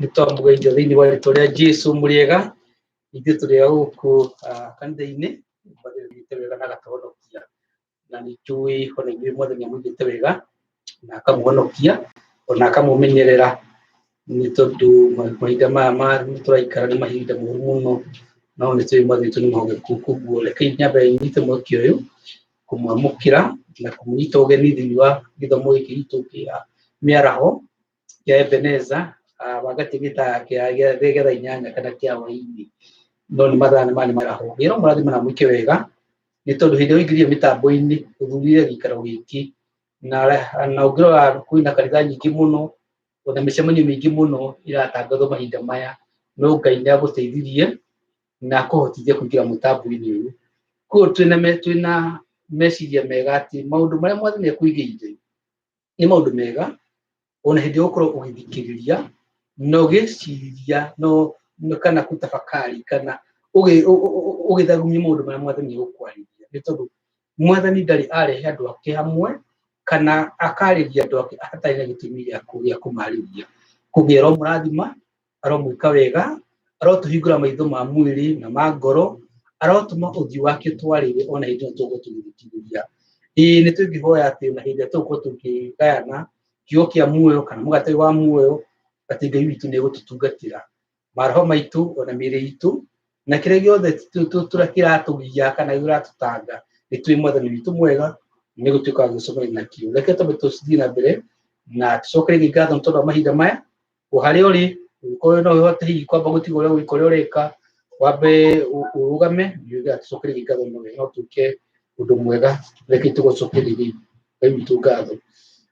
Nĩ twamũgeithia thĩinĩ wa rĩtwa rĩa Jesu mũrĩega, ithuĩ tũrĩ a gũkũ kanitha-inĩ, Mwathani atwĩkĩte wega na agatũhonokia, na nĩ njũĩ ona inyuĩ Mwathani amwĩkĩte wega na akamũhonokia ona akamũmenyerera, nĩ tondũ mahinda maya tũraikara nĩ mahinda moru mũno, no nĩ tũĩ Mwathani witũ nĩ mwĩhokeku, koguo rekei nyambe nyite mweke ũyũ kũmwamũkĩra na kũmũnyita ũgeni thĩinĩ wa gĩthomo gĩkĩ gitũ kĩa mĩaraho kĩa Ebeneza, wangati gĩtaa kĩa thaa 8 kana kĩa hwaĩ-inĩ, no nĩ mathaa nĩ mĩaraho. Ngai aromũrathima na amwĩke wega, nĩ tondũ hĩndĩ ĩrĩa ũingĩrire mĩtambo-inĩ ũthurire gĩikaro gĩkĩ, na ũngĩrora kwĩna kanitha nyingĩ mũno, ona mĩcemanio mĩingĩ mũno ĩratangathwo mahinda maya, no Ngai nĩ agũteithirie na akũhotithia kũingĩra mũtambo-inĩ ũyũ. Koguo twĩna meciria mega atĩ maũndũ marĩa Mwathani akũigĩire nĩ maũndũ mega, ona hĩndĩ ĩrĩa ũgũkorwo ũgĩthikĩrĩria na ũgĩciria kana kũtafakari kana ũgĩthagumia maũndũ marĩa Mwathani egũkwarĩria, nĩ tondũ Mwathani ndarĩ arehe andũ ake hamwe kana akarĩria andũ ake hatarĩ na gĩtũmi gĩa kũmarĩria. Koguo aromũrathima, aromwĩka wega, arotũhingũra maitho ma mwĩrĩ na ma ngoro, arotũma ũthiũ wake ũtwarĩre ona hĩndĩ ĩno tũgũkorwo tũgĩthikĩrĩria. Ĩĩ nĩ tũngĩhoya atĩ ona hĩndĩ ĩrĩa tũgũkorwo tũkĩgayana kiugo kĩa muoyo kana mũgate wa muoyo, atĩ Ngai witũ nĩ egũtũtungatĩra maroho maitũ ona mĩĩrĩ itũ na kĩrĩa gĩothe kĩratũgia kana kĩratũtanga, nĩ tũĩ Mwathani witũ mwega nĩ gũtuĩka wa gũcemania nakĩo. Reke twambe tũthiĩ na mbere na tũcokerie ngatho nĩ tondũ wa mahinda maya, o harĩa ũrĩ, ũngĩkorwo no ũhote hihi kwamba gũtiga ũrĩa ũgwĩka ũrĩa ũreka, wambe ũrũgame nĩgetha tũcokerie ngatho no twĩke ũndũ mwega. Reke tũgũcokerie Ngai witũ ngatho.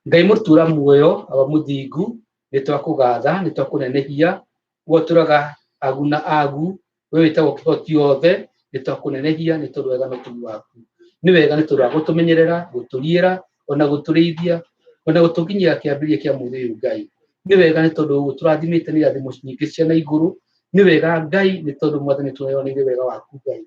Ngai mũtura muoyo, Baba mũthingu, nĩ twakũgatha, nĩ twakũnenehia, we ũtũraga agu na agu, we wĩtagwo kĩhoti othe, nĩ twakũnenehia nĩ tondũ wega na ũtugi waku. Nĩ wega nĩ tondũ wa gũtũmenyerera, gũtũriĩra, ona gũtũrĩithia, ona gũtũkinyia kĩambĩrĩria kĩa mweri ũyũ Ngai. Nĩ wega nĩ tondũ ũtũrathimĩte nĩ irathimo nyingĩ cia na igũrũ. Nĩ wega Ngai nĩ tondũ Mwathani tũreyoneire wega waku Ngai.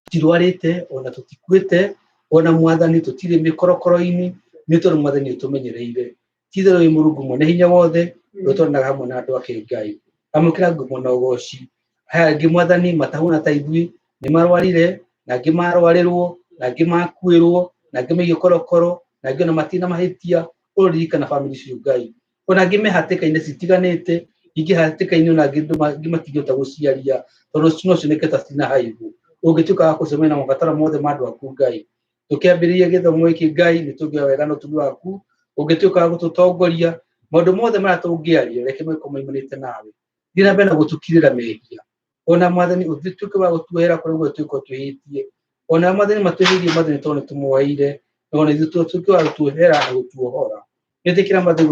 Tũtirwarĩte ona tũtikuĩte ona Mwathani tũtirĩ mĩkorokoro-inĩ nĩ tondũ Mwathani ũtũmenyereire. Ti itherũ wĩ Mũrungu mwene hinya wothe ũrĩa ũtwaranaga hamwe na andũ ake Ngai. Amũkĩra ngumo na ũgoci. Aya angĩ Mwathani matahuna ta ithuĩ nĩ marwarire na angĩ marwarĩrwo na angĩ makuĩrwo na angĩ maigio korokoro na angĩ ona matirĩ na mahĩtia. Ũroririkana bamĩrĩ icio Ngai. Ona angĩ me hatĩka-inĩ citiganĩte, ingĩ hatĩka-inĩ ona angĩ angĩ matingĩhota gũciaria tondũ no cioneke ta cina haibũ. Ũngĩtuĩka wa gũcemania na mabataro mothe ma andũ aku Ngai. Tũkĩambĩrĩria gĩthomo gĩkĩ Ngai nĩ tũngĩoya wega na ũtugi waku, ũngĩtuĩka wa gũtũtongoria maũndũ mothe marĩa tũngĩaria reke makorwo maumanĩte nawe. Thiĩ na mbere na gũtũkirĩra mehia. Ona Mwathani ũtuĩke wa gũtuohera kũrĩa guothe tũngĩkorwo twĩhĩtie. Ona Mwathani matwĩhĩirie Mwathani tondũ nĩ tũmoheire, ona ithuĩ ũtuĩke wa gũtuohera na gũtuohora. Ĩtĩkĩra Mwathani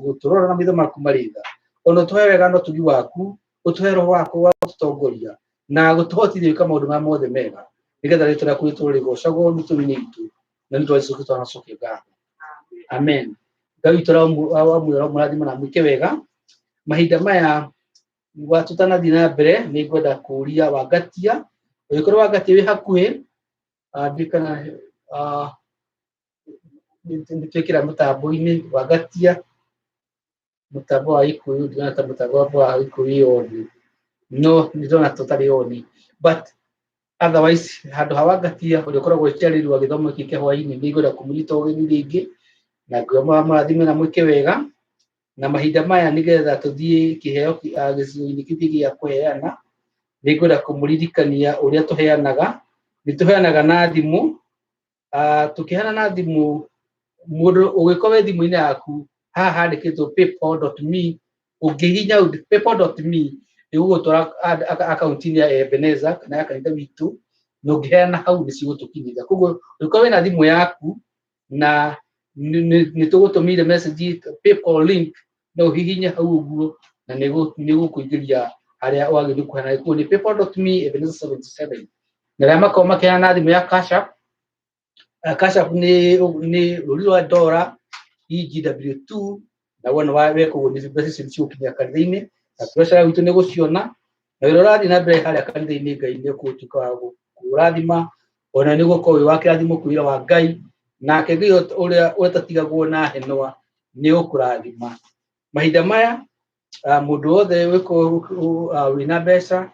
gũtũrora na maitho maku marĩ tha. Ona ũtũhe wega na ũtugi waku, ũtũhe roho waku wa gũtũtongoria na gũtũhotithia gwĩka maũndũ marĩa mothe mega, nĩgetha rĩtwa rĩaku rĩtũũre rĩgocagwo mĩtũrĩre-inĩ itũ, na nĩ ũndũ wa Jesũ Kristo tũracokia ngatho. Amen. Ngai witũ aramũrathima na amwĩke wega. Mahinda maya tũtanathiĩ na mbere nĩ ngwenda kũria Wangatia, ũngĩkorwo Wangatia wĩ hakuhĩ, ndirikana nĩ twĩkĩra mũtambo-inĩ Wangatia, mũtambo wa Gĩkũyũ, ndĩrona ta mũtambo wa Gĩkũyũ wĩ on, no nĩ ndĩrona ta ũtarĩ on, but otherwise handũ ha Wangatia ũrĩa ũkoragwo chair wa gĩthomo gĩkĩ kĩa hwaĩ-inĩ, nĩ ngwenda kũmũnyita ũgeni rĩngĩ na ngwĩra amũrathime na mwĩke wega, na mahinda maya nĩgetha tũthiĩ kĩheo gĩcigo-inĩ kĩu gĩa kũheana, nĩ ngwenda kũmũririkania ũrĩa tũheanaga. Nĩ tũheanaga na thimũ, tũkĩheana na thimũ, mũndũ ũngĩkorwo wĩ thimũ-inĩ yaku, haha handĩkĩtwo paypal.me, ũngĩhihinya paypal.me ĩgũgũtwara akaunti-inĩ ya Ebeneza kana ya kanitha witũ, na ũngĩheana hau nĩ cigũtũkinyĩra. Koguo ũngĩkorwo wĩna thimũ yaku na nĩ tũgũtũmĩire message PayPal link, no ũhihinye hau ũguo na nĩ ĩgũkũingĩria harĩa wagĩrĩirwo kũheana. Koguo nĩ paypal.me Ebeneza 77. Na arĩa makoragwo makĩheana na thimũ ya Cash App, Cash App nĩ rũri rwa ndora EGW2, na wona weka ũguo mbeca icio nĩ cigũkinya kanitha-inĩ na treasurer witũ nĩ gũciona, na wĩra ũrathiĩ na mbere harĩa kanitha-inĩ Ngai nĩ egũtuĩka wa gũkũrathima, ona nĩ ũgũkorwo wĩ wa kĩrathimo kwĩ wĩra wa Ngai, nake Ngai ũrĩa ũtatigagwo na henwa nĩ egũkũrathima. Mahinda maya Mũndũ wothe wĩna mbeca,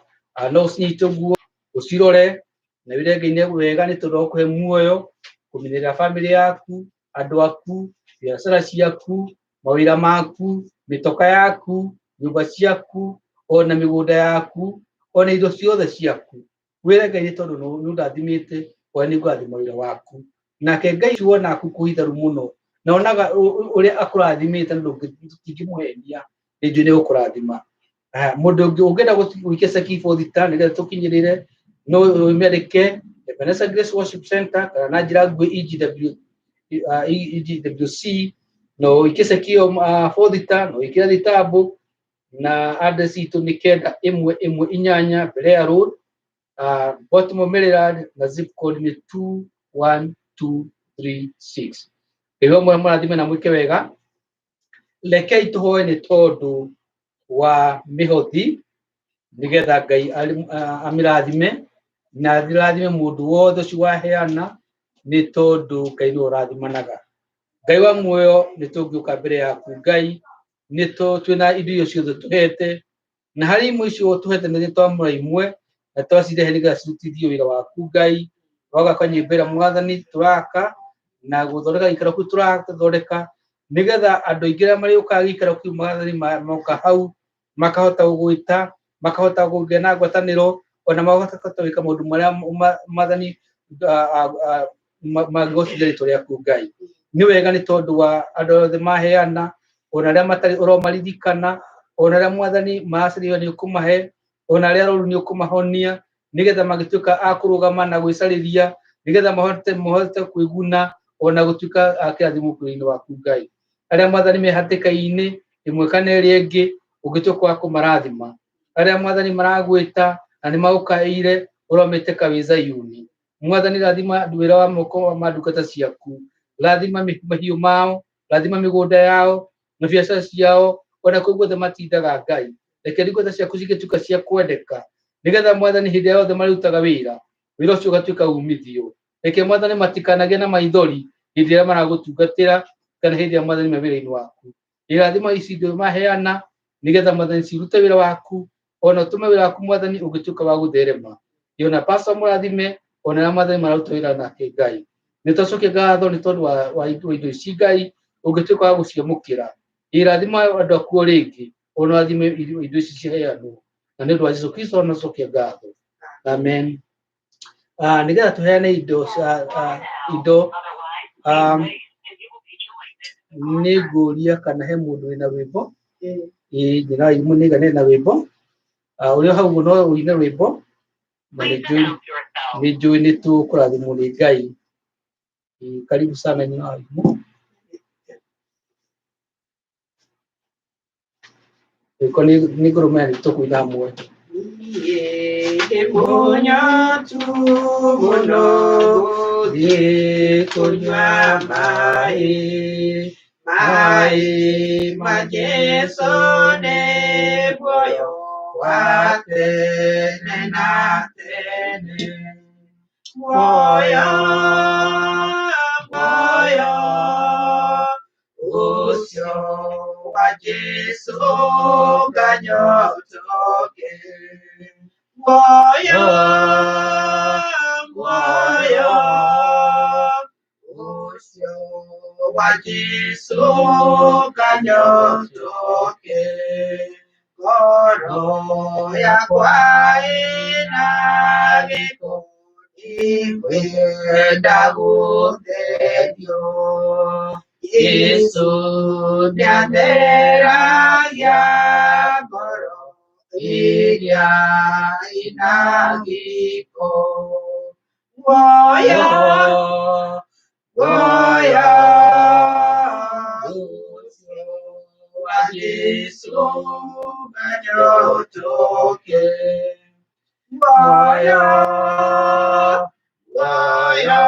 no ũcinyite ũguo ũcirore na wĩre Ngai nĩ wega nĩ tondũ wa gũkũhe muoyo, kũmenyerera bamĩrĩ yaku, andũ aku, biacara ciaku, mawĩra maku, mĩtoka yaku, nyũmba ciaku, ona mĩgũnda yaku, ona indo ciothe ciaku. Wĩre Ngai nĩ tondũ nĩ ũndathimĩte, ona nĩ ngũrathima wĩra waku. Nake Ngai wonaga kũhitharu mũno, na onaga ũrĩa akũrathimĩte na ndũngĩmũhenia, nĩ njũĩ nĩ egũkũrathima. Mũndũ ũngĩ ũngĩenda gũikia ceki bothita nĩgetha tũkinyĩrĩre, no ũmĩandĩke Ebenezer Grace Worship Center kana na njĩra nguhĩ EGW, EGWC, no ũikie ceki ĩyo bothita, no ũikĩre thitambo, na address itũ nĩ 9118 Berea Road, Baltimore, Maryland, na zip code nĩ 21236. Ngai wa muoyo mũrathime na mwĩke wega. Rekei tũhoe nĩ tondũ wa mĩhothi nĩgetha Ngai amĩrathime na rathime mũndũ wothe ũcio waheana nĩ tondũ Ngai nĩwe ũrathimanaga. Ngai wa muoyo nĩ tũngĩũka mbere yaku Ngai nĩ twĩna indo icio ciothe tũhete na harĩ imwe icio tũhete nĩ twamũra imwe na twacirehe nĩgetha cirutithio wĩra waku Ngai wagaka nyũmba ĩrĩa mwathani tũraka na gũthondeka gĩikaro kĩu tũrathondeka nĩgetha andũ aingĩ arĩa marĩũkaga gĩikaro kĩu mwathani moka hau makahota gũgwĩta makahota kũgĩa na ngwatanĩro ona makahota gwĩka maũndũ marĩa mwathani mangĩgocithia rĩtwa rĩaku Ngai. Nĩ wega nĩ tondũ wa andũ othe maheana ona arĩa matarĩ ũromaririkana ona arĩa mwathani maracaria nĩ ũkũmahe ona arĩa arwaru nĩ ũkũmahonia nĩgetha magĩtuĩka a kũrũgama na gwĩcarĩria nĩgetha mahote kwĩguna ona gũtuĩka a kĩrathimo bũrũri-inĩ waku Ngai. Arĩa mwathani me hatĩka-inĩ ĩmwe kana ĩrĩa ĩngĩ ũngĩtuĩka wa kũmarathima. Arĩa mwathani maragwĩta na nĩ magũkaĩire ũrometĩka wĩ Zayuni. Mwathani rathima wĩra wa moko ma ndungata ciaku, rathima mahiũ mao, rathima mĩgũnda yao na biacara ciao ona kũu guothe matindaga Ngai. Reke ndungata ciaku cigĩtuĩka cia kwendeka nĩgetha mwathani hĩndĩ ĩrĩa yothe marĩrutaga wĩra, wĩra ũcio ũgatuĩka umithio. Reke mwathani matikanagĩe na maithori hĩndĩ ĩrĩa maragũtungatĩra kana hĩndĩ ĩrĩa mwathani me wĩra-inĩ waku. Irathima ici indo maheana nĩgetha mwathani cirute wĩra waku ona ũtũme wĩra waku mwathani ũngĩtuĩka wa gũtherema. Ona pastor mũrathime ona arĩa mwathani mararuta wĩra nake Ngai. Nĩ twacokia ngatho nĩ tondũ wa indo ici Ngai ũngĩtuĩka wa gũciamũkĩra. Irathima andũ aku o rĩngĩ ona ũrathime indo ici ciheanwo. Na nĩ ũndũ wa Jesu Kristo ona twacokia ngatho. Amen. Nĩgetha tũheane indo indo nĩ ngũria kana he mũndũ wĩna rwĩmbo. Ĩĩ nyina imwe nĩ igane na rwĩmbo. Ũrĩa hau no ũine rwĩmbo na nĩ njũĩ nĩ tũkũrathimwo nĩ Ngai. Karibu sana nyina wa imwe. Ĩko nĩ ngũrũmĩrĩra nĩ tũkũina hamwe. Ndĩ mũnyotu mũno gũthiĩ kũnyua maĩ, maĩ ma Jesũ nĩ muoyo wa tene na tene. Muoyo, muoyo, ũcio wa Jesũ nganyotoke. Muoyo, muoyo, ũcio wa Jesũ nganyotoke. Ngoro yakwa ĩna gĩko ĩkwenda gũtherio. Jesũ nĩatheragia ngoro ĩrĩa ĩna gĩko. Muoyo, muoyo, ũcio wa Jesũ nganyotoke. Muoyo, muoyo,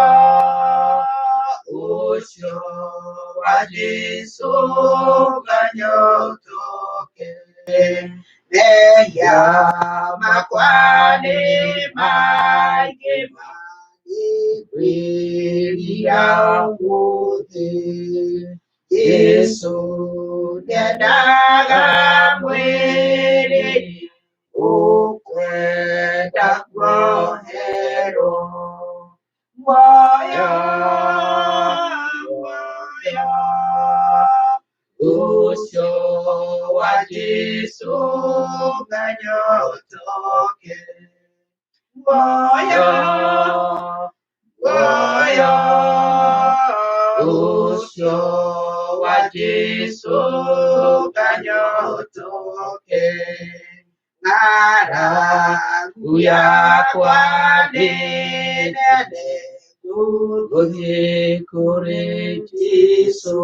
ũcio wa Jesũ nganyotoke. Mehia makwa nĩ maingĩ mangĩngwĩrira ũmũthĩ. Jesũ nĩendaga mwĩhia wa Jesu nganyotoke. Muoyo, muoyo ucio wa Jesu nganyotoke. Ng'aragu yakwa nĩ nene gũthiĩ kũrĩ Jesũ.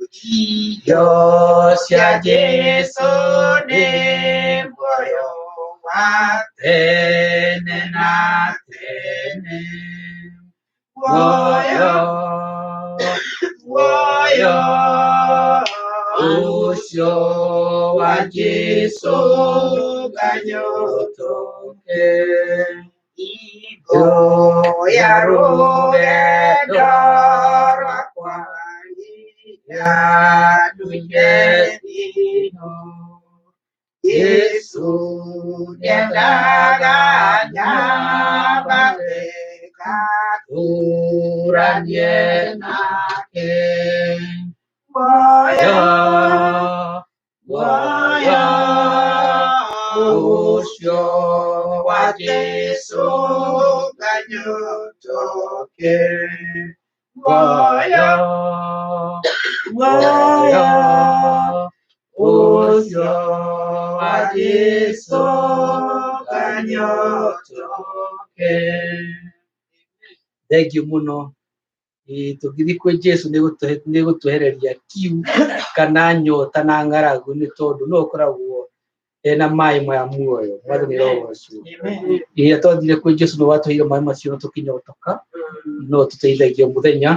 Irio cia Jesũ nĩ muoyo wa Tene na tene. Muoyo, Muoyo, muoyo ũcio wa wa Jesũ Jesũ nganyotoke. Igũ Igoya ya rũgendo rũgendo rwakwa rwakwa nyanduire thĩno. Jesũ Jesũ nĩendaga nĩendaga nyambate nyambate ngatũranie tũranie nake. Muoyo, Muoyo, muoyo ũcio wa wa Jesũ Jesũ nganyotoke. Muoyo, muoyo, muoyo muoyo ũcio wa wa Jesũ Jesũ nganyotoke. Thengiũ mũno. Tũngĩthiĩ kwĩ Jesũ nĩ gũtwehereria kiu kana nyota na ng'aragu nĩ tondũ no ũkoragwo ena maĩ maya muoyo. Mwathani arogocwo. Rĩrĩa twathire kwĩ Jesũ nĩ watũheire maĩ macio na tũkĩnyotoka, no tũteithagia mũthenya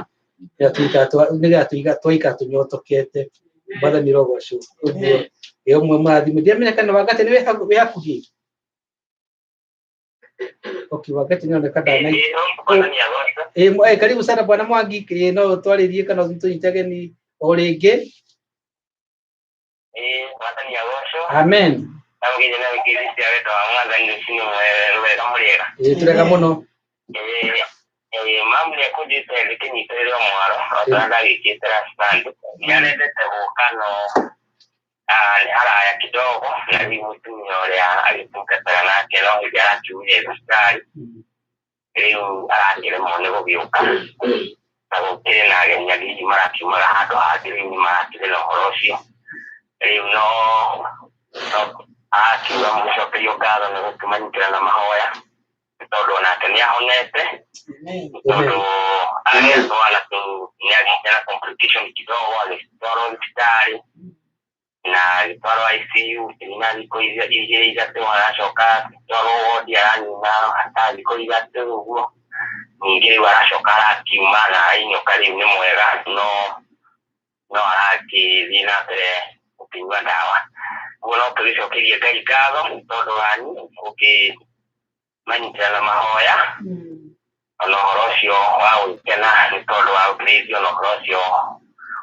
nĩgetha twaikara tũnyotokete. Mwathani arogocwo. Ũguo ĩ ũmwe mũrathime. Ndiramenya kana Wangati nĩ wĩ hakuhĩ. Okay, Wangati nĩoneka ndana. Karibu sana bwana Mwangi, no twarĩrie kana tũnyite ageni o rĩngĩ. Amen. Tũrega mũno. Mamu nĩekũnjĩte ndĩkĩnyitĩrĩre mwaro otorĩa ndagĩkĩte last Sunday. Nĩarendete gũka no nĩ haraya kidogo na rĩu mũtumia ũrĩa agĩtungataga nake no hĩndĩ arakiumire thibitarĩ rĩu arakĩremwo nĩ gũgĩũka na gũkĩrĩ na ageni angĩ hihi marakiumaga handũ hangĩ rĩu nĩmarakĩrĩ na ũhoro ũcio rĩu no arakiuga mũcokerio ngatho nĩ gũkĩmanyitĩra na mahoya nĩ tondũ onake nĩahonete tondũ agĩtwara nĩagĩte na complication kidogo agĩtwarwo thibitarĩ na agĩtwarwo ICU kĩnina thikũ igĩrĩ ithatũ aracoka agĩtwarwo wodi aranina ta thikũ ithatũ ũguo ningĩ rĩu aracoka arakiuma na arainũka rĩu nĩ mwega no arakĩthiĩ na mbere gũkĩnyua ndawa ũguo no tũgĩcokerie Ngai ngatho tondũ wanyu gũkĩmanyitĩra na mahoya ona ũhoro ũcio wa gũgĩkena nĩ tondũ wa gũkĩrĩithio na ũhoro ũcio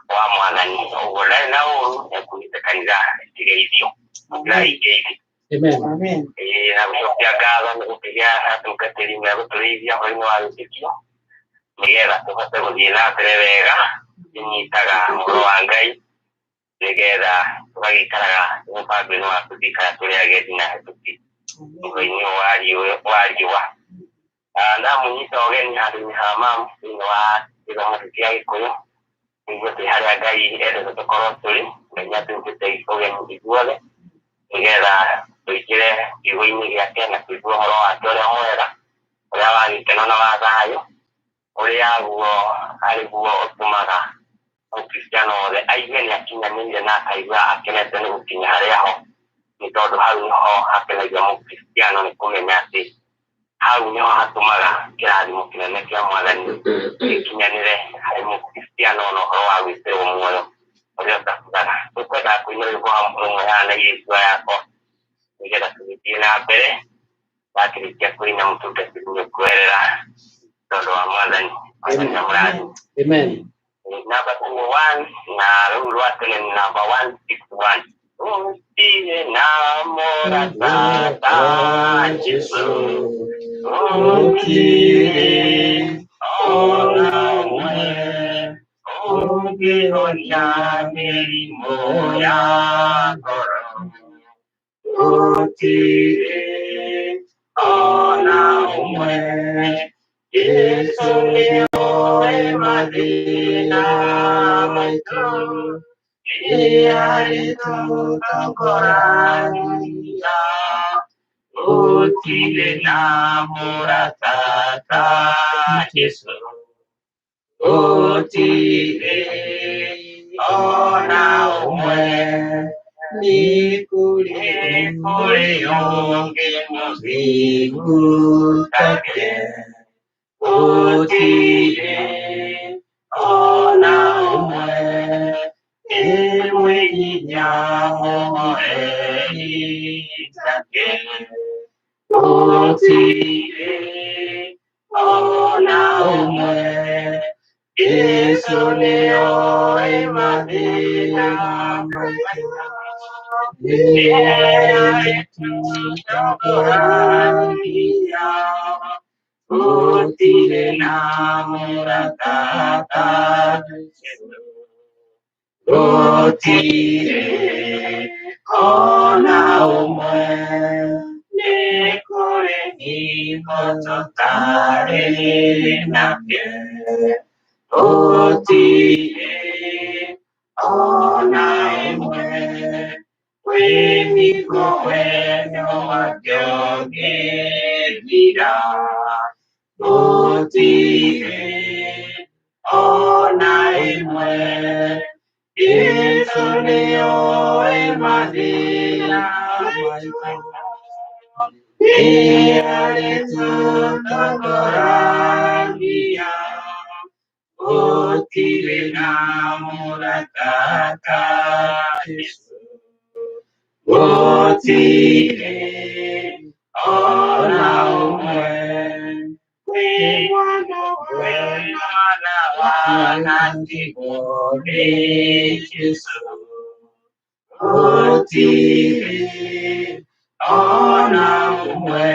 wa mwathani ũguo ndarĩ na ũru nĩekuugĩte kanitha ĩtigeithio gũtiraingĩithi. Amen. Na gũcokia ngatho nĩ gũkĩgĩa atungatĩri megũtũrĩithia ũhoro-inĩ wa wĩtĩkio nĩgetha tũhote gũthiĩ na mbere wega tũkĩnyitaga ũhoro wa Ngai nĩgetha tũgagĩikaraga mũbango-inĩ wa tũgĩikara tũrĩ agendi na hetũki mũthenya wa riũa. Ndamũnyita ũgeni handũ-inĩ ha mamu thĩinĩ wa gĩthomo gĩkĩ gĩa Gĩkũyũ nĩguo twĩ harĩa Ngai endete tũkorwo tũrĩ. Ngai nĩatũnyitĩte ũgeni ithuothe nĩgetha tũingĩre kiugo-inĩ gĩake na tũigue ũhoro wake ũrĩa mwega ũrĩa wa gĩkeno na wa thayũ ũrĩa guo arĩ guo ũtũmaga mũkristiano wothe aigue nĩ akinyanĩire na akaigua akenete nĩ gũkinya harĩa ho nĩ tondũ hau nĩho hakenagia mũkristiano nĩ kũmenya atĩ hau nĩho hatũmaga kĩrathimo kĩnene kĩa mwathani gĩkinyanĩre harĩ mũkristiano na ũhoro wa gwĩtĩrwo muoyo ũrĩa ũtabuthaga. Tũkwendaga kũina rwĩmbo rũmwe haha na airĩtu aya akwa nĩgetha tũgĩthiĩ na mbere wakĩrĩkia kũina mũtungatĩri nĩũkwerera tondũ wa mwathani. Mwathani amũrathime. Amen. Namba 1 na rũu rwa tene ni namba 161. Gũtirĩ na mũrata ta Jesũ, gũtirĩ ona ũmwe ũngĩhota kũhonia mĩrimũ ya ngoro. Gũtirĩ ona ũmwe, Jesũ nĩoĩ mathĩna maitũ, nĩarĩtũtongoragia. Gũtirĩ na mũrata ta Jesũ, gũtirĩ ona ũmwe, nĩ kũrĩ ũngĩ mũthingu take. Gũtirĩ ona ũmwe, nĩ mwĩhinya mũhoreri take. Gũtirĩ ona ũmwe, Jesũ nĩoĩ mathĩna maitũ, nĩarĩtũtongoragia. Gũtirĩ na mũrata ta Jesũ, gũtirĩ ona ũmwe, nĩ kũrĩ hingo tũtarĩ nake. Gũtirĩ ona ĩmwe, kwĩ hingo wendo wake ũngĩthira. Gũtirĩ ona ĩmwe, Jesũ nĩoĩ mathĩna maitũ, nĩarĩtũtongoragia. Gũtirĩ na mũrata ta Jesũ, gũtirĩ ona ũmwe, kwĩ mwana wanandigwo nĩ Jesũ. Gũtirĩ ona ũmwe,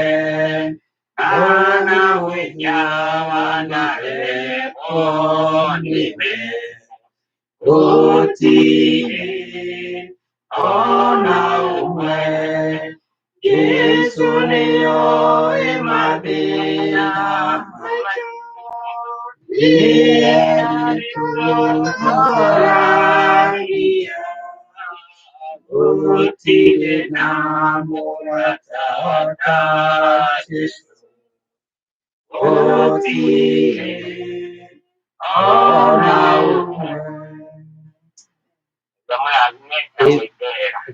ana wĩnya wanarekwo nĩwe. Gũtirĩ ona ũmwe, Jesũ nĩoĩ mathĩna maitũ, nĩarĩtũtongoragia. Gũtirĩ na mũrata ta Jesũ, gũtirĩ ona ũmwe.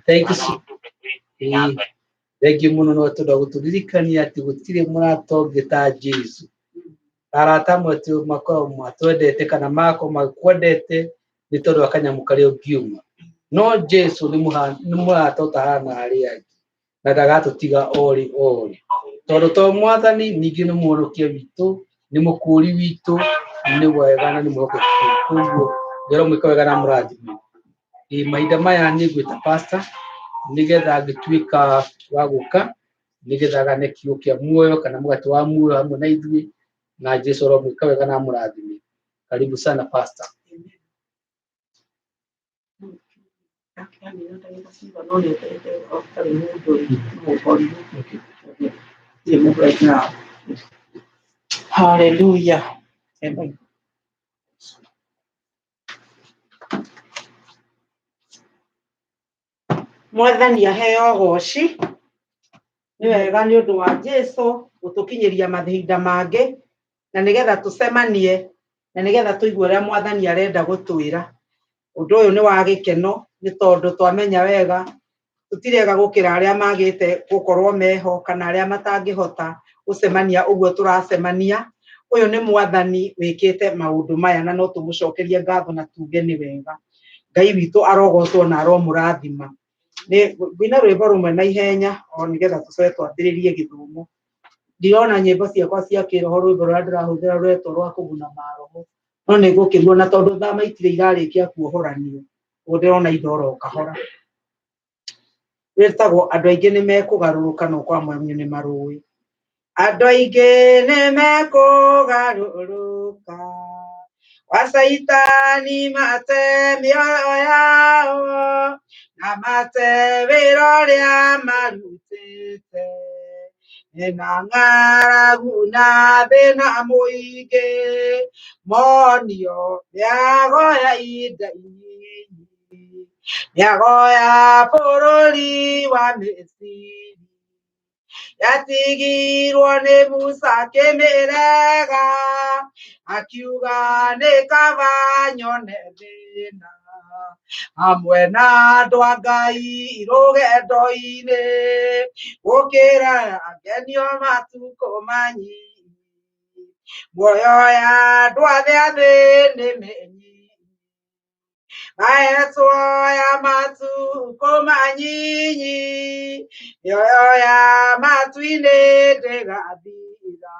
Thank you. Thengiũ mũno no tondũ wa gũtũririkania atĩ gũtirĩ mũrata ũngĩ ta Jesũ. Arata amwe makoragwo matwendete kana magakorwo makwendete nĩ tondũ wa kanyamũ karĩa ũngiuma. No Jesũ nĩ mũrata ũtahana arĩa angĩ na ndagatũtiga orĩ orĩ. Tondũ to mwathani ningĩ nĩ mũhonokia witũ, nĩ mũkũũri witũ, nĩ wega na nĩ mwĩhokeku. Koguo Ngai aromwĩka wega na amũrathime. Mahinda maya nĩ ngwĩta pastor nĩgetha angĩtuĩka wa gũka nĩgetha agane kiugo kĩa muoyo kana mũgate wa muoyo hamwe na ithuĩ, na Jesũ aromwĩka wega na amũrathime. Karibu sana pastor. Hallelujah. Amen. Mwathani aheo goci nĩ wega nĩ ũndũ wa Jesu gũtũkinyĩria mahinda mangĩ na nĩgetha tũcemanie na nĩgetha tũigue ũrĩa mwathani arenda gũtwĩra. Ũndũ ũyũ nĩ wa gĩkeno nĩ tondũ twamenya wega tũtirega gũkĩra arĩa magĩte gũkorwo meho kana arĩa matangĩhota gũcemania ũguo tũracemania. Ũyũ nĩ mwathani wĩkĩte maũndũ maya na no tũmũcokerie ngatho na tuge nĩ wega. Ngai witũ arogocwo na aromũrathima. Nĩ ngũina rwĩmbo rũmwe na ihenya o nĩgetha tũcoke twambĩrĩrie gĩthomo. Ndirona nyĩmbo ciakwa cia kĩroho rwĩmbo rũrĩa ndĩrahũthĩra rũretwo rwa kũguna maroho no nĩ ngũkĩruona tondũ thama itirĩ irarĩkia kuohoranio ũguo ndĩrona ithoro o kahora. Rwĩtagwo andũ aingĩ nĩ mekũgarũrũka no kwa mwanyu nĩ marũĩ. Andũ aingĩ nĩ mekũgarũrũka Wa Caitani mate mĩoyo yao na mate wĩra ũrĩa marutĩte. Mena ng'aragu na thĩna mũingĩ, monio mĩago ya ihinda inyinyi, mĩago ya bũrũri wa Misiri. Yatigirwo nĩ Musa akĩmĩrega, akiuga nĩ kaba nyone thĩna hamwe na andũ a Ngai rũgendo-inĩ, gũkĩra ngenio matukũ manyinyi. Muoyo ya andũ a thĩ nĩ mĩnyinyi, mahetwo ya matukũ manyinyi, mĩoyo ya matu-inĩ ndĩgathira.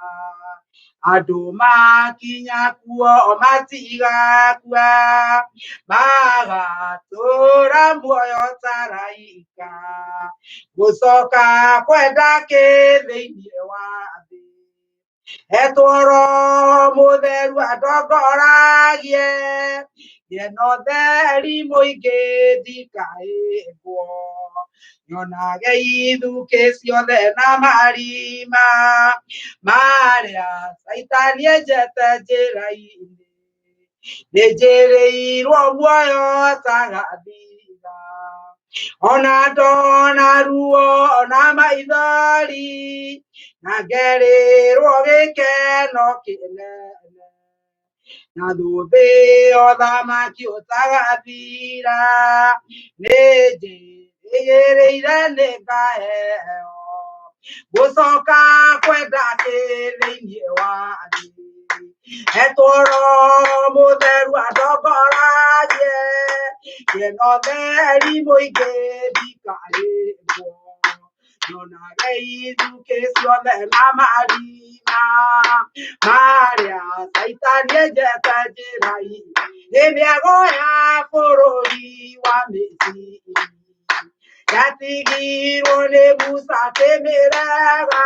Andũ makinya kuo matigakua, magatũra muoyo ta araika, gũcoka kwenda kĩ thĩinĩ wa thĩ. Etwo Roho Mũtheru andongoragie, ngĩe na ũtheri mũingĩ ndikahĩngwo. Nyonage ithukĩ ciothe na marima marĩa Caitani enjete njĩra-inĩ. Nĩnjĩrĩirwo muoyo ũtagathira, ona ndona ruo na maithori, na ngerĩrwo gĩkeno kĩnene. Na thũmbĩ ũthamaki ũtagathira, nĩnjĩrĩgĩrĩire nĩngaheo. Gũcoka kwenda kĩ thĩinĩ wa thĩ. Etwo Roho Mũtheru andongoragie, ngĩe na ũtheri mũingĩ ndikahĩngwo. Nyonage ithukĩ ciothe na marima marĩa Caitani enjete njĩra-inĩ. Nĩ mĩago ya bũrũri wa Misiri, yatigirwo nĩ Musa akĩmĩrega,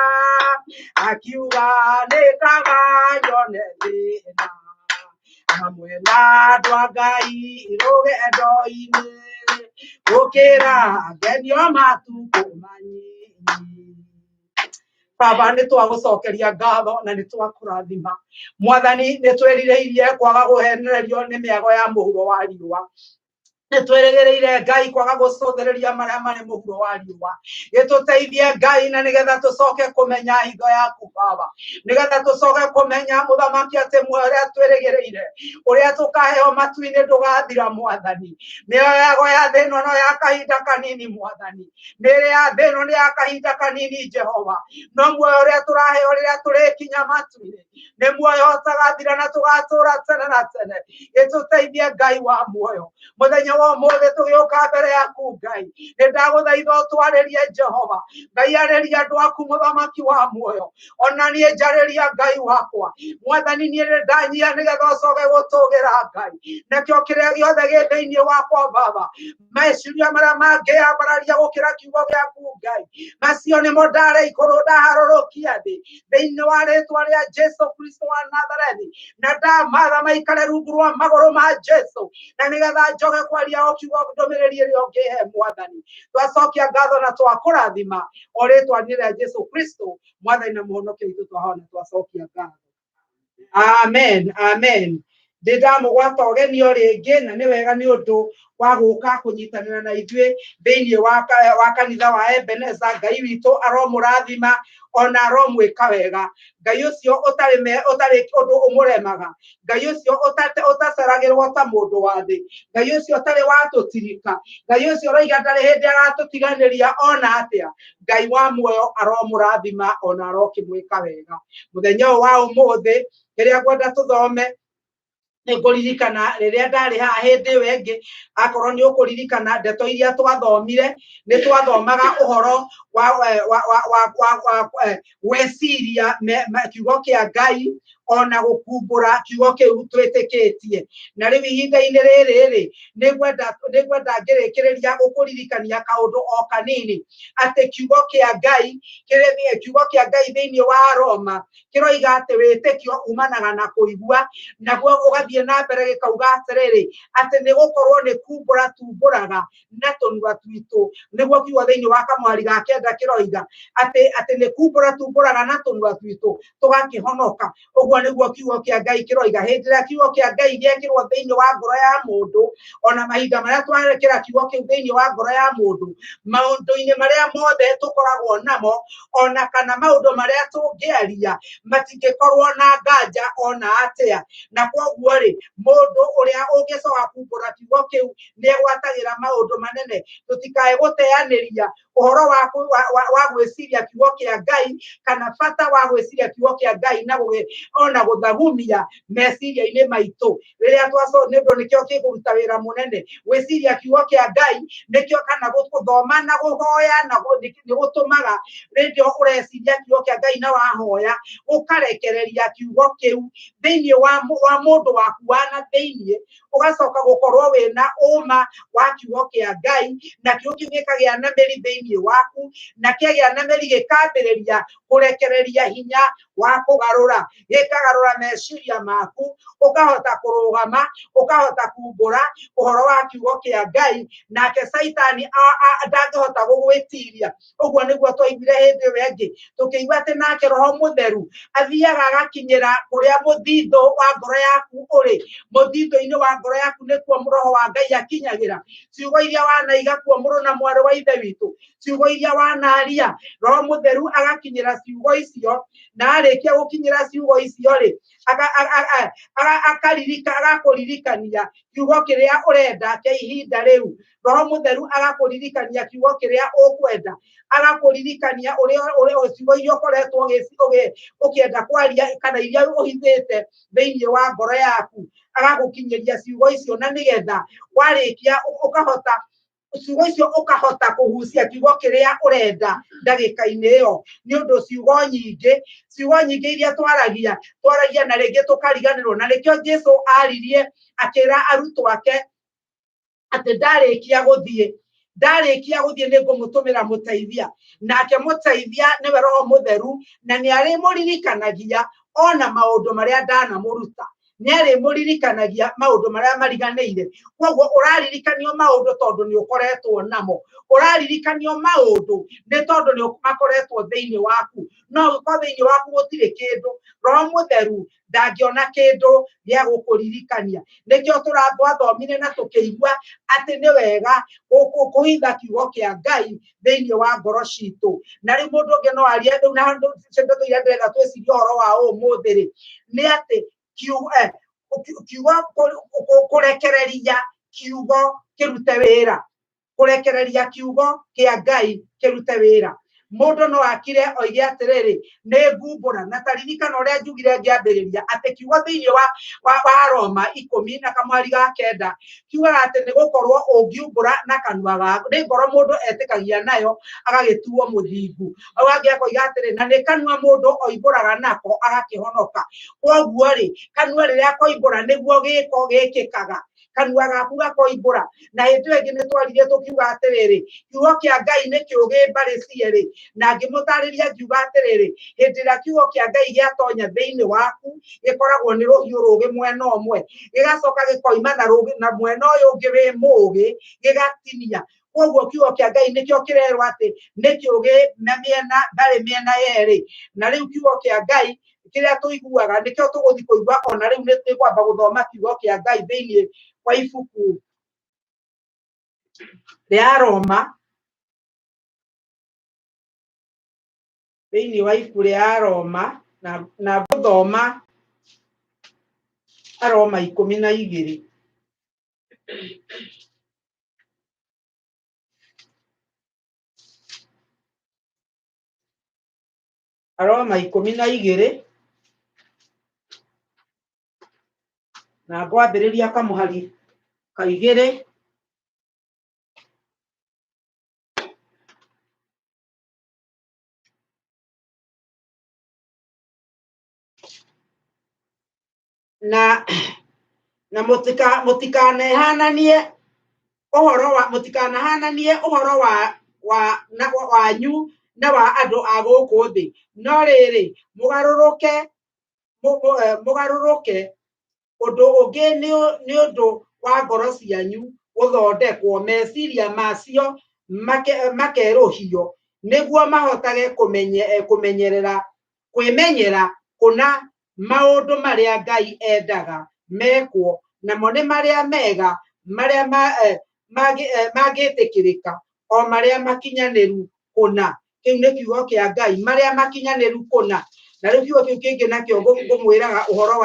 akiuga nĩ kaba nyone thĩna hamwe na andũ a Ngai rũgendo-inĩ, gũkĩra ngenio matukũ manyinyi. Baba, nĩ twagũcokeria ngatho na nĩ twakũrathima. Mwathani, nĩ twĩrirĩirie kwaga kũhenererio nĩ mĩago ya mũhuro wa riũa. Nĩ twĩrĩgĩrĩire Ngai kwaga gũcũthĩrĩria marĩa marĩ mũhuro wa riũa. Gĩtũteithie Ngai na nĩgetha tũcoke kũmenya hitho yaku Baba, nĩgetha tũcoke kũmenya mũthamaki atĩ muoyo ũrĩa twĩrĩgĩrĩire, ũrĩa tũkaheo matu-inĩ ndũgathira Mwathani. Mĩoyo ya thĩ ĩno no ya kahinda kanini Mwathani, mĩĩrĩ ya thĩ ĩno nĩ ya kahinda kanini Jehova, no muoyo ũrĩa tũraheo rĩrĩa tũrĩkinya matu-inĩ nĩ muoyo ũtagathira na tũgatũra tene na tene. Gĩtũteithie Ngai wa muoyo, mũthenya wa ũmũthĩ tũgĩũka mbere yaku Ngai, nĩ ndagũthaitha ũtwarĩrie Jehova. Ngai, arĩria andũ aku mũthamaki wa muoyo, ona niĩ njarĩria Ngai wakwa. Mwathani, niĩ nĩ ndanyia nĩgetha ũcoke gũtũgĩra Ngai, nakĩo kĩrĩa gĩothe gĩ thĩinĩ wakwa Baba, meciria marĩa mangĩambararia gũkĩra kiugo gĩaku Ngai, macio nĩmo ndare igũrũ ndaharũrũkia thĩ thĩinĩ wa rĩtwa rĩa Jesu Kristo wa Nazarethi, na ndamatha maikare rungu rwa magũrũ ma Jesu, na nĩgetha njoke kwaria o kiugo ndũmĩrĩri ĩrĩa ũngĩhe Mwathani. Twacokia ngatho na twakũrathima o rĩtwa-inĩ rĩa Jesu Kristo Mwathani na mũhonokia witũ, twahona twacokia ngatho. Amen, amen. Ndĩ ndamũgwata ũgeni o rĩngĩ, na nĩ wega nĩ ũndũ wa gũka kũnyitanĩra na ithuĩ thĩinĩ wa kanitha wa Ebeneza. Ngai witũ aromũrathima ona aromwĩka wega. Ngai ũcio ũtarĩ ũtarĩ ũndũ ũmũremaga, Ngai ũcio ũtaceragĩrwo ta mũndũ wa thĩ, Ngai ũcio ũtarĩ watũtirika, Ngai ũcio ũroiga ndarĩ hĩndĩ agatũtiganĩria ona atĩa. Ngai wa muoyo aromũrathima ona arokĩmwĩka wega. Mũthenya ũyũ wa ũmũthĩ kĩrĩa ngwenda tũthome, nĩ ngũririkana rĩrĩa ndarĩ haha hĩndĩ ĩyo ĩngĩ, akorwo nĩ ũkũririkana ndeto iria twathomire, nĩ twathomaga ũhoro wa gwĩciria kiugo kĩa Ngai, Ona gũkumbũra kiugo kĩu twĩtĩkĩtie. Na rĩu ihinda-inĩ rĩrĩ rĩ, nĩngwenda ngĩrĩkĩrĩria gũkũririkania kaũndũ o kanini, atĩ kiugo kĩa Ngai kĩrĩ kiugo kĩa Ngai thĩinĩ wa Roma kĩroiga atĩ wĩtĩkio umanaga na kũigua, naguo ũgathiĩ na mbere gĩkauga atĩrĩrĩ, atĩ nĩ gũkorwo nĩ kumbũra tumbũraga na tũnua twitũ. Nĩguo kiugo thĩinĩ wa kamwari ga kenda kĩroiga atĩ nĩ kumbũra tumbũraga na tũnua twitũ tũgakĩhonoka. Ũguo nĩguo kiugo kĩa Ngai kĩroiga. Hĩndĩ ĩrĩa kiugo kĩa Ngai gĩekĩrwo thĩinĩ wa ngoro ya mũndũ, ona mahinda marĩa twarekera kiugo kĩu thĩinĩ wa ngoro ya mũndũ, maũndũ-inĩ marĩa mothe tũkoragwo namo, ona kana maũndũ marĩa tũngĩaria, matingĩkorwo na nganja ona atĩa. Na koguo rĩ, mũndũ ũrĩa ũngĩcoka kumbũra kiugo kĩu nĩ egwatagĩra maũndũ manene. Tũtikae gũteanĩria ũhoro wa gwĩciria kiugo kĩa Ngai, kana bata wa gwĩciria kiugo kĩa Ngai na ona gũthagumia meciria-inĩ maitũ rĩrĩa twaco, nĩ ũndũ nĩkĩo gĩkũruta wĩra mũnene. Gwĩciria kiugo kĩa Ngai nĩkĩo, kana gũthoma na kũhoya na nĩ gũtũmaga rĩrĩa ũreciria kiugo kĩa Ngai na wahoya, ũkarekereria kiugo kĩu thĩinĩ wa mũndũ waku wa na thĩinĩ, ũgacoka gũkorwo wĩna ũma wa kiugo kĩa Ngai, na kiugo kĩu gĩkagĩa na mĩri thĩinĩ waku, na kĩagĩa na mĩri gĩkambĩrĩria kũrekereria hinya wa kũgarũra, gĩkagarũra meciria maku, ũkahota kũrũgama, ũkahota kumbũra ũhoro wa kiugo kĩa Ngai, nake Caitani ndangĩhota gũgwĩtiria. Ũguo nĩguo twaiguire hĩndĩ ĩyo ĩngĩ, tũkĩigua atĩ nake Roho Mũtheru athiaga agakinyĩra kũrĩa mũthithũ wa ngoro yaku ũrĩ. Mũthithũ-inĩ wa ngoro yaku nĩkuo Roho wa Ngai akinyagĩra. Ciugo iria wanaiga kuo, mũrũ na mwarĩ wa Ithe witũ, ciugo iria wanaria, Roho Mũtheru agakinyĩra ciugo icio, na arĩkia gũkinyĩra ciugo icio rĩ, agakũririkania kiugo kĩrĩa ũrenda kĩa ihinda rĩu. Roho Mũtheru agakũririkania kiugo kĩrĩa ũkwenda, agakũririkania ũrĩa ciugo iria ũkoretwo ũkĩenda kwaria kana iria ũhithĩte thĩinĩ wa ngoro yaku, agagũkinyĩria ciugo icio, na nĩgetha warĩkia ũkahota ciugo icio, ũkahota kũgucia kiugo kĩrĩa ũrenda ndagĩka-inĩ ĩyo. Nĩ ũndũ ciugo nyingĩ iria twaragia na rĩngĩ tũkariganĩrwo. Na nĩkĩo Jesu aririe akĩra arutwo ake atĩ ndarĩkia gũthiĩ nĩ ngũmũtũmĩra mũteithia, nake mũteithia nĩwe Roho Mũtheru, na nĩ arĩmũririkanagia ona maũndũ marĩa ndanamũruta, nĩ arĩmũririkanagia maũndũ marĩa mariganĩire. Koguo ũraririkanio maũndũ tondũ nĩ ũkoretwo namo, ũraririkanio maũndũ nĩ tondũ nĩ makoretwo thĩinĩ waku. No ũgĩkorwo thĩinĩ waku gũtirĩ kĩndũ, Roho Mũtheru ndangĩona kĩndũ gĩa gũkũririkania. Nĩkĩo twathomire na tũkĩigua atĩ nĩ wega kũhitha kiugo kĩa Ngai thĩinĩ wa ngoro citũ. Na rĩu mũndũ ũngĩ no arie rĩu, na ndeto iria ndĩrenda twĩcirie ũhoro wa ũmũthĩ rĩ, nĩ atĩ kiugo kũrekereria kiugo kĩrute wĩra, kũrekereria kiugo kĩa Ngai kĩrute wĩra. Mũndũ no akire oige atĩrĩrĩ, nĩ ngumbũra. Na taririkana ũrĩa njugire ngĩambĩrĩria atĩ kiugo thĩinĩ wa Roma 10 na kamwari ga 9 kiugaga atĩ nĩ gũkorwo ũngiumbũra na kanua gaku, nĩ ngoro mũndũ etĩkagia nayo agagĩtuo mũthingu. Hau hangĩ akoiga atĩrĩ, na nĩ kanua mũndũ oimbũraga nako agakĩhonoka. Koguo rĩ, kanua rĩrĩa koimbũra nĩguo gĩko gĩkĩkaga, kanua gaku gakoimbũra. Na hĩndĩ ĩyo ĩngĩ nĩ twaririe tũkiuga atĩrĩrĩ, kiugo kĩa Ngai nĩ kĩũgĩ mbarĩ cierĩ, na ngĩmũtarĩria ngiuga atĩrĩrĩ, hĩndĩ ĩrĩa kiugo kĩa Ngai gĩatonya thĩinĩ waku, gĩkoragwo nĩ rũhiũ rũgĩ mwena ũmwe, gĩgacoka gĩkoima na rũgĩ na mwena ũyũ ũngĩ wĩ mũgĩ, gĩgatinia. Koguo kiugo kĩa Ngai nĩkĩo kĩrerwo atĩ nĩ kĩũgĩ na mĩena ndarĩ mĩena yerĩ. Na rĩu kiugo kĩa Ngai kĩrĩa tũiguaga nĩkĩo tũgũthiĩ kũigua. Ona rĩu nĩ twĩkwamba gũthoma kiugo kĩa Ngai thĩinĩ wa ibuku rĩa Roma, thĩinĩ wa ibuku rĩa Roma, na ngũthoma Aroma 12. Aroma 12, na ngwambĩrĩria kamũhari ka 2. Na na mũtikanahananie ũhoro wa mũtikanahananie ũhoro wa wa na wanyu na wa andũ a gũkũ thĩ, no rĩrĩ mũgarũrũke mũgarũrũke ũndũ ũngĩ nĩ ũndũ wa ngoro cianyu gũthondekwo meciria macio makerũhio nĩguo mahotage kũmenyerera kwĩmenyera kũna maũndũ marĩa Ngai endaga mekwo, namo nĩ marĩa mega marĩa mangĩtĩkĩrĩka, o marĩa makinyanĩru kũna. Kĩu nĩ kiugo kĩa Ngai, marĩa makinyanĩru kũna. Na rĩu kiugo kĩu kĩngĩ nakĩo ngũmwĩraga ũhoro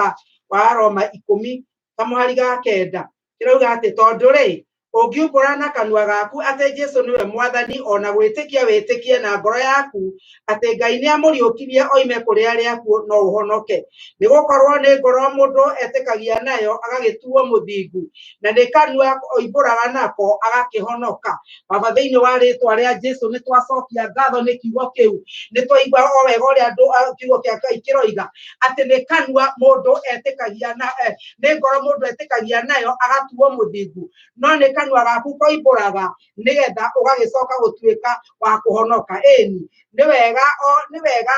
wa Roma 10 kamũhari ga 9 kĩrauga atĩ tondũ rĩ ũngiumbũra na kanua gaku atĩ Jesũ nĩwe Mwathani, ona gwĩtĩkia wĩtĩkie na ngoro yaku atĩ Ngai nĩamũriũkirie oime kũrĩ arĩa akuũ, no ũhonoke. Nĩgũkorwo nĩ ngoro mũndũ etĩkagia nayo agagĩtuo mũthingu, na nĩ kanua oimbũraga nako agakĩhonoka. Baba, thĩinĩ wa rĩtwa rĩa Jesũ nĩ twacokia ngatho nĩ kiugo kĩu, nĩ twaigua o wega ũrĩa andũ kiugo kĩa Ngai kĩroiga atĩ nĩ kanua mũndũ etĩkagia na nĩ ngoro mũndũ etĩkagia nayo agatuo mũthingu, no nĩ kanua gaku koimbũraga nĩgetha ũgagĩcoka gũtuĩka wa kũhonoka. Ĩni nĩ wega nĩ wega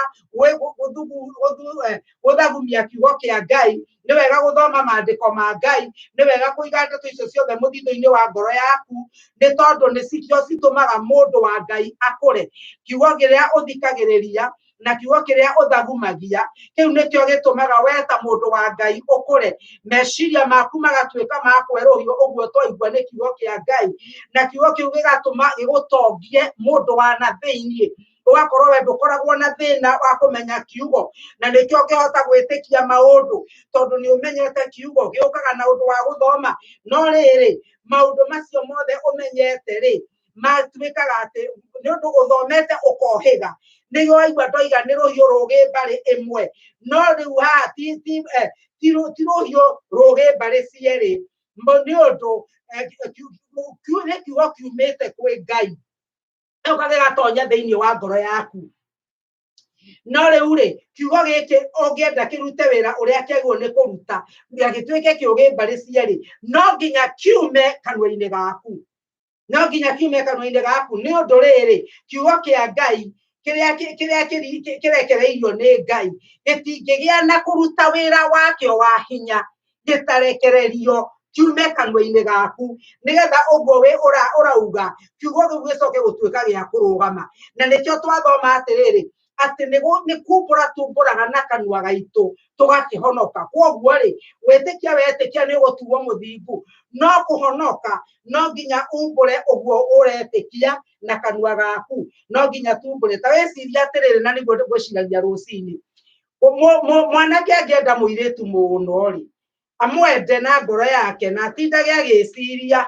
gũthagumia kiugo kĩa Ngai, nĩ wega gũthoma maandĩko ma Ngai, nĩ wega kũiga ndeto icio ciothe mũthithũ-inĩ wa ngoro yaku, nĩ tondũ nĩ cio citũmaga mũndũ wa Ngai akũre. Kiugo kĩrĩa ũthikagĩrĩria na kiugo kĩrĩa ũthagumagia kĩu nĩkĩo gĩtũmaga we ta mũndũ wa Ngai ũkũre, meciria maku magatuĩka ma kwerũhio ũguo twaigua nĩ kiugo kĩa Ngai, na kiugo kĩu gĩgatũma gĩgũtongie mũndũ wa na thĩiniĩ, ũgakorwo we ndũkoragwo na thĩna wa kũmenya kiugo, na nĩkĩo ũngĩhota gwĩtĩkia maũndũ tondũ nĩ ũmenyete kiugo gĩũkaga na ũndũ wa gũthoma. No rĩrĩ maũndũ macio mothe ũmenyete rĩ matuĩkaga atĩ nĩ ũndũ ũthomete ũkohĩga, nĩguo waigua ndoiga nĩ rũhiũ rũgĩ mbarĩ ĩmwe, no rĩu haha ti rũhiũ rũgĩ mbarĩ cierĩ, nĩ ũndũ nĩ kiugo kiumĩte kwĩ Ngai gĩũka gĩgatonya thĩinĩ wa ngoro yaku. No rĩu rĩ kiugo gĩkĩ ũngĩenda kĩrute wĩra ũrĩa kĩagĩrĩirwo nĩ kũruta gĩtuĩke kĩũgĩ mbarĩ cierĩ, no nginya kiume kanua-inĩ gaku, no nginya kiume kanua-inĩ gaku. Nĩ ũndũ rĩrĩ kiugo kĩa Ngai kĩrĩa kĩrekereirio nĩ Ngai gĩtingĩgĩa na kũruta wĩra wakĩo wa hinya gĩtarekererio kiume kanua-inĩ gaku, nĩgetha ũguo wĩ ũrauga kiugo kĩu gĩcoke gũtuĩka gĩa kũrũgama. Na nĩkĩo twathoma atĩrĩrĩ atĩ nĩ kumbũra tumbũraga na kanua gaitũ tũgakĩhonoka. Kwoguo rĩ gwĩtĩkia wetĩkia nĩ ũgũtuo mũthingu, no kũhonoka no nginya umbũre ũguo ũretĩkia na kanua gaku, no nginya tumbũre. Ta wĩcirie atĩrĩrĩ, na nĩguo ngwĩciragia rũcinĩ, mwanake angĩenda mũirĩtu mũno rĩ amwende na ngoro yake na atindage agĩciria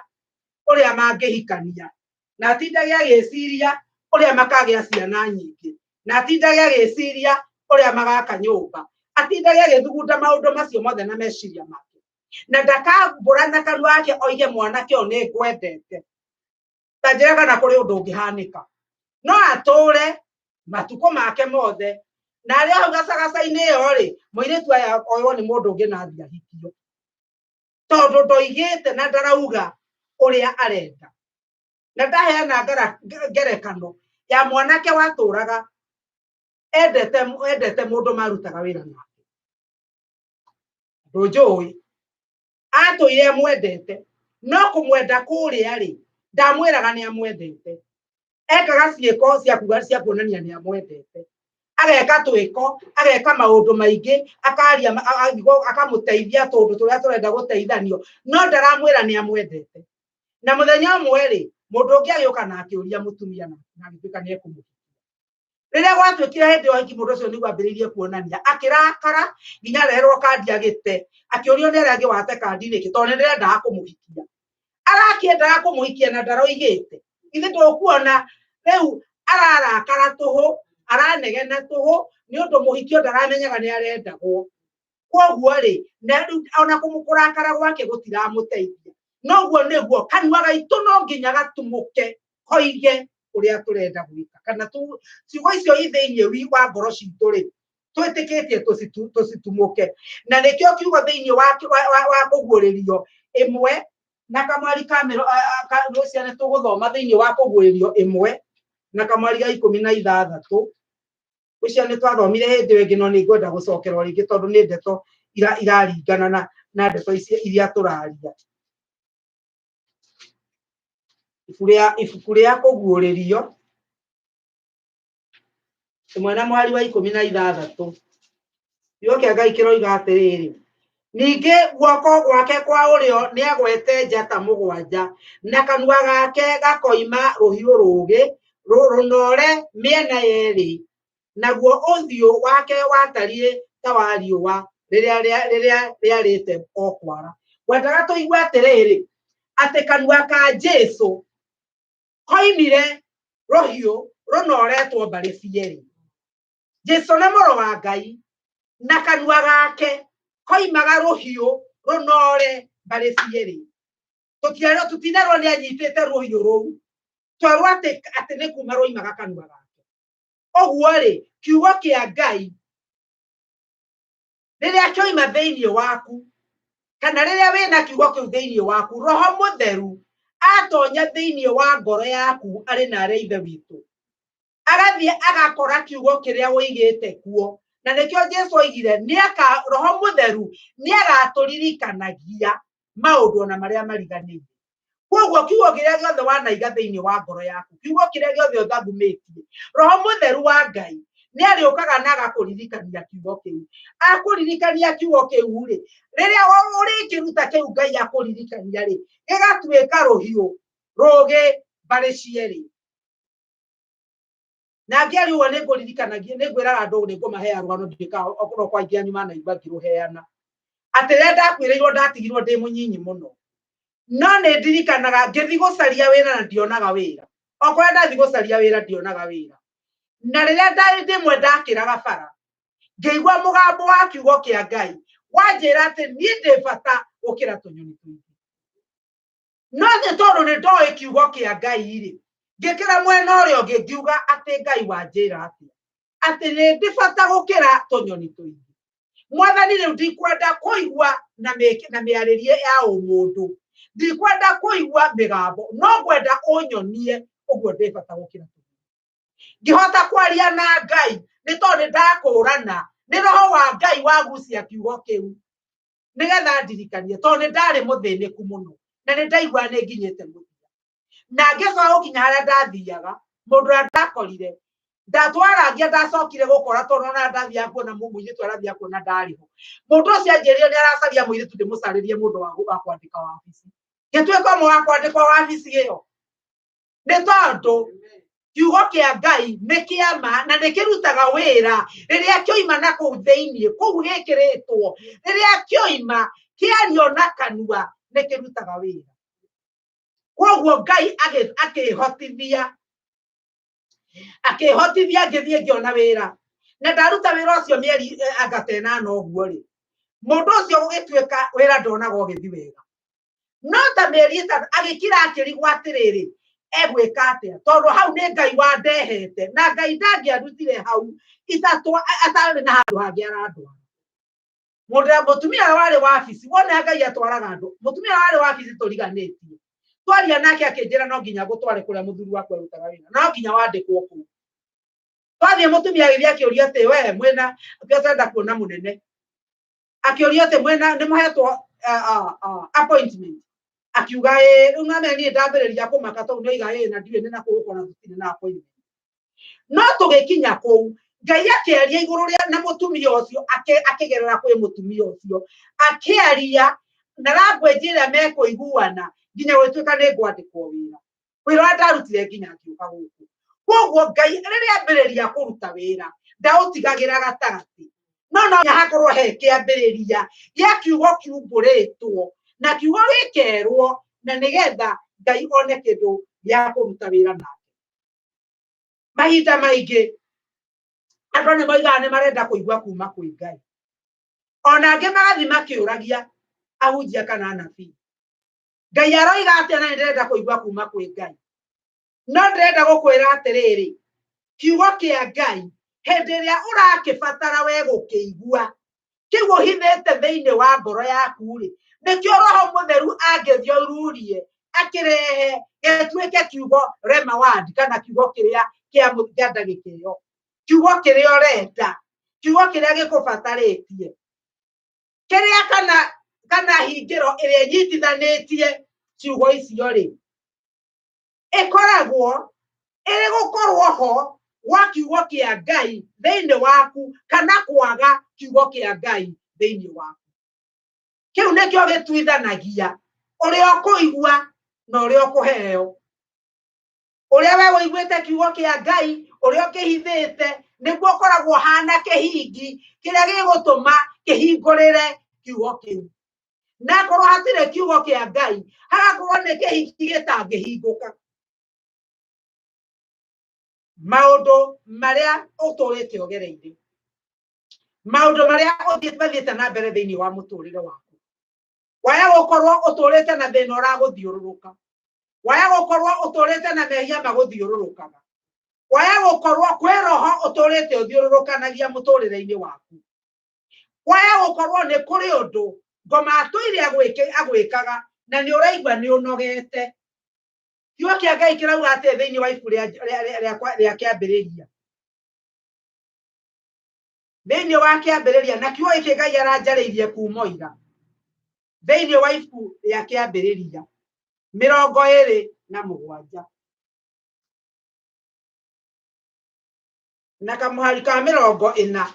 ũrĩa mangĩhikania, na atindage agĩciria ũrĩa makagĩa ciana nyingĩ, na atindage agĩciria ũrĩa magaka nyũmba, atindage agĩthugunda maũndũ macio mothe na meciria make, na ndakambũra na kanua gake oige mwanake ũyũ nĩ ngwendete. Ta njĩra kana kũrĩ ũndũ ũngĩhanĩka, no atũre matukũ make mothe na arĩ hau gacagaca-inĩ ĩyo rĩ mũirĩtu aya oywo nĩ mũndũ ũngĩ na athiĩ ahikio, tondũ ndoigĩte na ndarauga ũrĩa arenda. Na ndaheana ngerekano ya mwanake watũraga endete mũndũ marutaga wĩra nake, ndũnjũĩ, atũire amwendete, no kũmwenda kũrĩa rĩ ndamwĩraga nĩ amwendete, ekaga ciĩko cia kuga cia kuonania nĩ amwendete, ageka twĩko, ageka maũndũ maingĩ, akaria, akamũteithia tũndũ tũrĩa tũrenda gũteithanio, no ndaramwĩra nĩ amwendete. Na mũthenya ũmwe rĩ mũndũ ũngĩ agĩũka na akĩũria mũtumia na agĩtuĩka nĩ ekũmũhikia. Rĩrĩa gwatuĩkire hĩndĩ ĩyo mũndũ ũcio nĩguo ambĩrĩirie kuonania, akĩrakara nginya areherwo kandi agĩte, akĩũrio nĩ arĩa angĩ wate kandi nĩkĩ, tondũ nĩ ndĩrendaga kũmũhikia. Arakĩendaga kũmũhikia na ndaroigĩte. Ithe ndũkuona rĩu ararakara tũhũ, aranegena tũhũ, nĩ ũndũ mũhikio ndaramenyaga nĩ arendagwo. Kwoguo rĩ na rĩu ona kũrakara gwake gũtiramũteithia. Noguo nĩguo kanua gaitũ no nginya gatumũke koige ũrĩa tũrenda gwĩka, kana ciugo icio i thĩinĩ wa ngoro citũ rĩ Twĩtĩkĩtie tũcitumũke. Na nĩkĩo kiugo thĩinĩ wa kũguũrĩrio ĩmwe na kamwari ka rũcia nĩ tũgũthoma thĩinĩ wa kũguũrĩrio ĩmwe na kamwari ga 16. Ũcio nĩ twathomire hĩndĩ ĩyo ĩngĩ, no nĩ ngwenda gũcokerwo rĩngĩ tondũ nĩ ndeto iraringana na ndeto ici iria tũraria. Ibuku rĩa kũguũrĩrio ĩmwe na mwari wa 16. Kiugo kĩa Ngai kĩroiga atĩrĩrĩ, ningĩ guoko gwake kwa ũrĩo nĩagwete njata mũgwanja, na kanua gake gakoima rũhiũ rũũgĩ rũnore mĩena yerĩ, naguo ũthiũ wake watariĩ ta wa riũa rĩrĩa rĩarĩte o kwara. Ngwendaga tũigue atĩrĩrĩ, atĩ kanua ka Jesũ koimire rũhiũ rũnoretwo mbarĩ cierĩ. Jesũ nĩ mũrũ wa Ngai, na kanua gake koimaga rũhiũ rũnore mbarĩ cierĩ. Tũtinerwo nĩ anyitĩte rũhiũ rũu, twerwo atĩ nĩ kuma rũimaga kanua gake. Ũguo rĩ, kiugo kĩa Ngai rĩrĩa kĩoima thĩinĩ waku, kana rĩrĩa wĩna kiugo kĩu thĩinĩ waku, Roho Mũtheru atonya thĩinĩ wa ngoro yaku arĩ na arĩa Ithe witũ, agathiĩ agakora kiugo kĩrĩa ũigĩte kuo. Na nĩkĩo Jesũ oigire Roho Mũtheru nĩagatũririkanagia maũndũ ona marĩa mariganĩire. Koguo kiugo kĩrĩa gĩothe wanaiga thĩinĩ wa ngoro yaku, kiugo kĩrĩa gĩothe ũthagumĩtie, Roho Mũtheru wa Ngai nĩarĩũkaga na agakũririkania kiugo kĩu. Akũririkania kiugo kĩu rĩ, rĩrĩa ũrĩkĩruta kĩu Ngai akũririkania rĩ, gĩgatuĩka rũhiũ rũũgĩ mbarĩ cierĩ. Na ngĩaria ũguo nĩngũririkanagia, nĩngwĩraga andũ nĩngũmahea rũgano, ndiũĩ okorwo kwa aingĩ anyu manaigua ngĩrũheana, atĩ rĩrĩa ndakuĩrĩirwo ndatigirwo ndĩ mũnyinyi mũno, no nĩ ndirikanaga ngĩthiĩ gũcaria wĩra na ndionaga wĩra. O kũrĩa ndathiĩ gũcaria wĩra ndionaga wĩra. Na rĩrĩa ndarĩ ndĩmwe ndakĩraga bara, ngĩigua mũgambo wa kiugo kĩa Ngai wanjĩra atĩ niĩ ndĩ bata gũkĩra tũnyoni tũingĩ. No nĩ tondũ nĩ ndoĩ kiugo kĩa Ngai rĩ, ngĩkĩra mwena ũrĩa ũngĩ ngiuga atĩ Ngai wanjĩra atĩa, atĩ nĩ ndĩ bata gũkĩra tũnyoni tũingĩ. Mwathani rĩu ndikwenda kũigua na mĩarĩrie ya ũmũndũ, ndikwenda kũigua mĩgambo, no ngwenda ũnyonie ũguo ndĩ bata gũkĩra tũnyoni. Ngĩhota kwaria na Ngai nĩ tondũ nĩ ndakũrana nĩ Roho wa Ngai wagucia kiugo kĩu nĩgetha ndirikanie, tondũ nĩ ndarĩ mũthĩnĩku mũno na nĩ ndaigua nĩ nginyĩte mũthia. Na ngĩcoka gũkinya harĩa ndathiaga, mũndũ ũrĩa ndakorire ndatwarangia, ndacokire gũkora tondũ ona ndathiaga kuona mũirĩtu arathiaga kuona ndarĩ ho. Mũndũ ũcio anjĩrire nĩ aracaria mũirĩtu ndĩmũcarĩrie mũndũ wa kwandĩka wabici. Ngĩtuĩka ũmwe wa kwandĩkwo wabici ĩyo, nĩ tondũ kiugo kĩa Ngai nĩ kĩa ma na nĩ kĩrutaga wĩra rĩrĩa kĩoima na kũu thĩinĩ, kũu gĩkĩrĩtwo, rĩrĩa kĩoima kĩario na kanua nĩ kĩrutaga wĩra. Koguo Ngai akĩhotithia ngĩthiĩ ngĩona wĩra, na ndaruta wĩra ũcio mĩeri anga ta ĩnana ũguo rĩ, mũndũ ũcio gũgĩtuĩka wĩra ndonaga ũgĩthiĩ wega. No ta mĩeri ĩtatũ agĩkira akĩrigwo atĩrĩrĩ, egwĩka atĩa, tondũ hau nĩ Ngai wandehete na Ngai ndangĩandutire hau atarĩ na handũ hangĩ arandwara. Mũtumia ũrĩa warĩ wabici, wona Ngai atwaraga andũ, mũtumia ũrĩa warĩ wabici tũriganĩtie, twaria nake akĩnjĩra no nginya ngũtware kũrĩa mũthuri wakwa arutaga wĩra, no nginya wandĩkwo kũu. Twathiĩ mũtumia agĩthiĩ akĩũria atĩ we mwĩna ũrenda kuona mũnene, akĩũria atĩ mwĩna nĩ mũhetwo appointment, akiuga ĩĩ. Rĩu name niĩ ndambĩrĩria kũmaka tondũ nĩoiga ĩĩ na ndiũĩ nĩ nakũ gũkona tũtirĩ na appointment. No tũgĩkinya kũu Ngai akĩaria igũrũ rĩa na mũtumia ũcio, akĩgerera kwĩ mũtumia ũcio akĩaria na language ĩrĩa mekũiguana nginya gũgĩtuĩka nĩ ngwandĩkwo wĩra. Wĩra ũrĩa ndarutire nginya ngĩũka gũkũ. Koguo Ngai rĩrĩa ambĩrĩria kũruta wĩra ndaũtigagĩra gatagatĩ, no no nginya hakorwo he kĩambĩrĩria gĩa kiugo kiumbũrĩtwo na kiugo gĩkerwo, na nĩgetha Ngai one kĩndũ gĩa kũruta wĩra nake. Mahinda maingĩ andũ nĩ moigaga nĩ marenda kũigua kuma kwĩ Ngai, ona angĩ magathiĩ makĩũragia ahunjia kana anabii, Ngai aroiga atĩa na nĩ ndĩrenda kũigua kuma kwĩ Ngai. No ndĩrenda gũkwĩra atĩrĩrĩ, kiugo kĩa Ngai Hĩndĩ ĩrĩa ũrakĩbatara we gũkĩigua kĩu ũhithĩte thĩinĩ wa ngoro yaku rĩ, nĩkĩo Roho Mũtheru angĩthiũrũrie akĩrehe gĩtuĩke kiugo rema word, kana kiugo kĩrĩa kĩa ndagĩka ĩyo, kiugo kĩrĩa ũrenda, kiugo kĩrĩa gĩkũbatarĩtie, kĩrĩa kana hingĩro ĩrĩa ĩnyitithanĩtie ciugo icio rĩ, ĩkoragwo ĩrĩ gũkorwo ho gwa kiugo kĩa Ngai thĩinĩ waku kana kwaga kiugo kĩa Ngai thĩinĩ waku. Kĩu nĩkĩo gĩtuithanagia ũrĩa ũkũigua na ũrĩa ũkũheo. Ũrĩa we ũiguĩte kiugo kĩa Ngai, ũrĩa ũkĩhithĩte, nĩguo ũkoragwo hana kĩhingi kĩrĩa gĩgũtũma kĩhingũrĩre kiugo kĩu. Na akorwo hatirĩ kiugo kĩa Ngai, hagakorwo nĩ kĩhingi gĩtangĩhingũka. Maũndũ marĩa ũtũrĩte ũgereire, maũndũ marĩa mathiĩte na mbere thĩinĩ wa mũtũrĩre waku, waya gũkorwo ũtũrĩte na thĩna ũragũthiũrũrũka, waya gũkorwo ũtũrĩte na mehia magũthiũrũrũkaga, waya gũkorwo kwĩ roho ũtũrĩte ũthiũrũrũkanagia mũtũrĩre-inĩ waku, waya gũkorwo nĩ kũrĩ ũndũ ngoma atũire agwĩkaga na nĩ ũraigua nĩ ũnogete. Kiugo kĩa Ngai kĩrauga atĩ thĩinĩ wa ibuku rĩa kĩambĩrĩria, thĩinĩ wa kĩambĩrĩria, na kiugo gĩkĩ Ngai aranjarĩirie kuma ira, thĩinĩ wa ibuku rĩa kĩambĩrĩria 27 na kamũhari ka 40.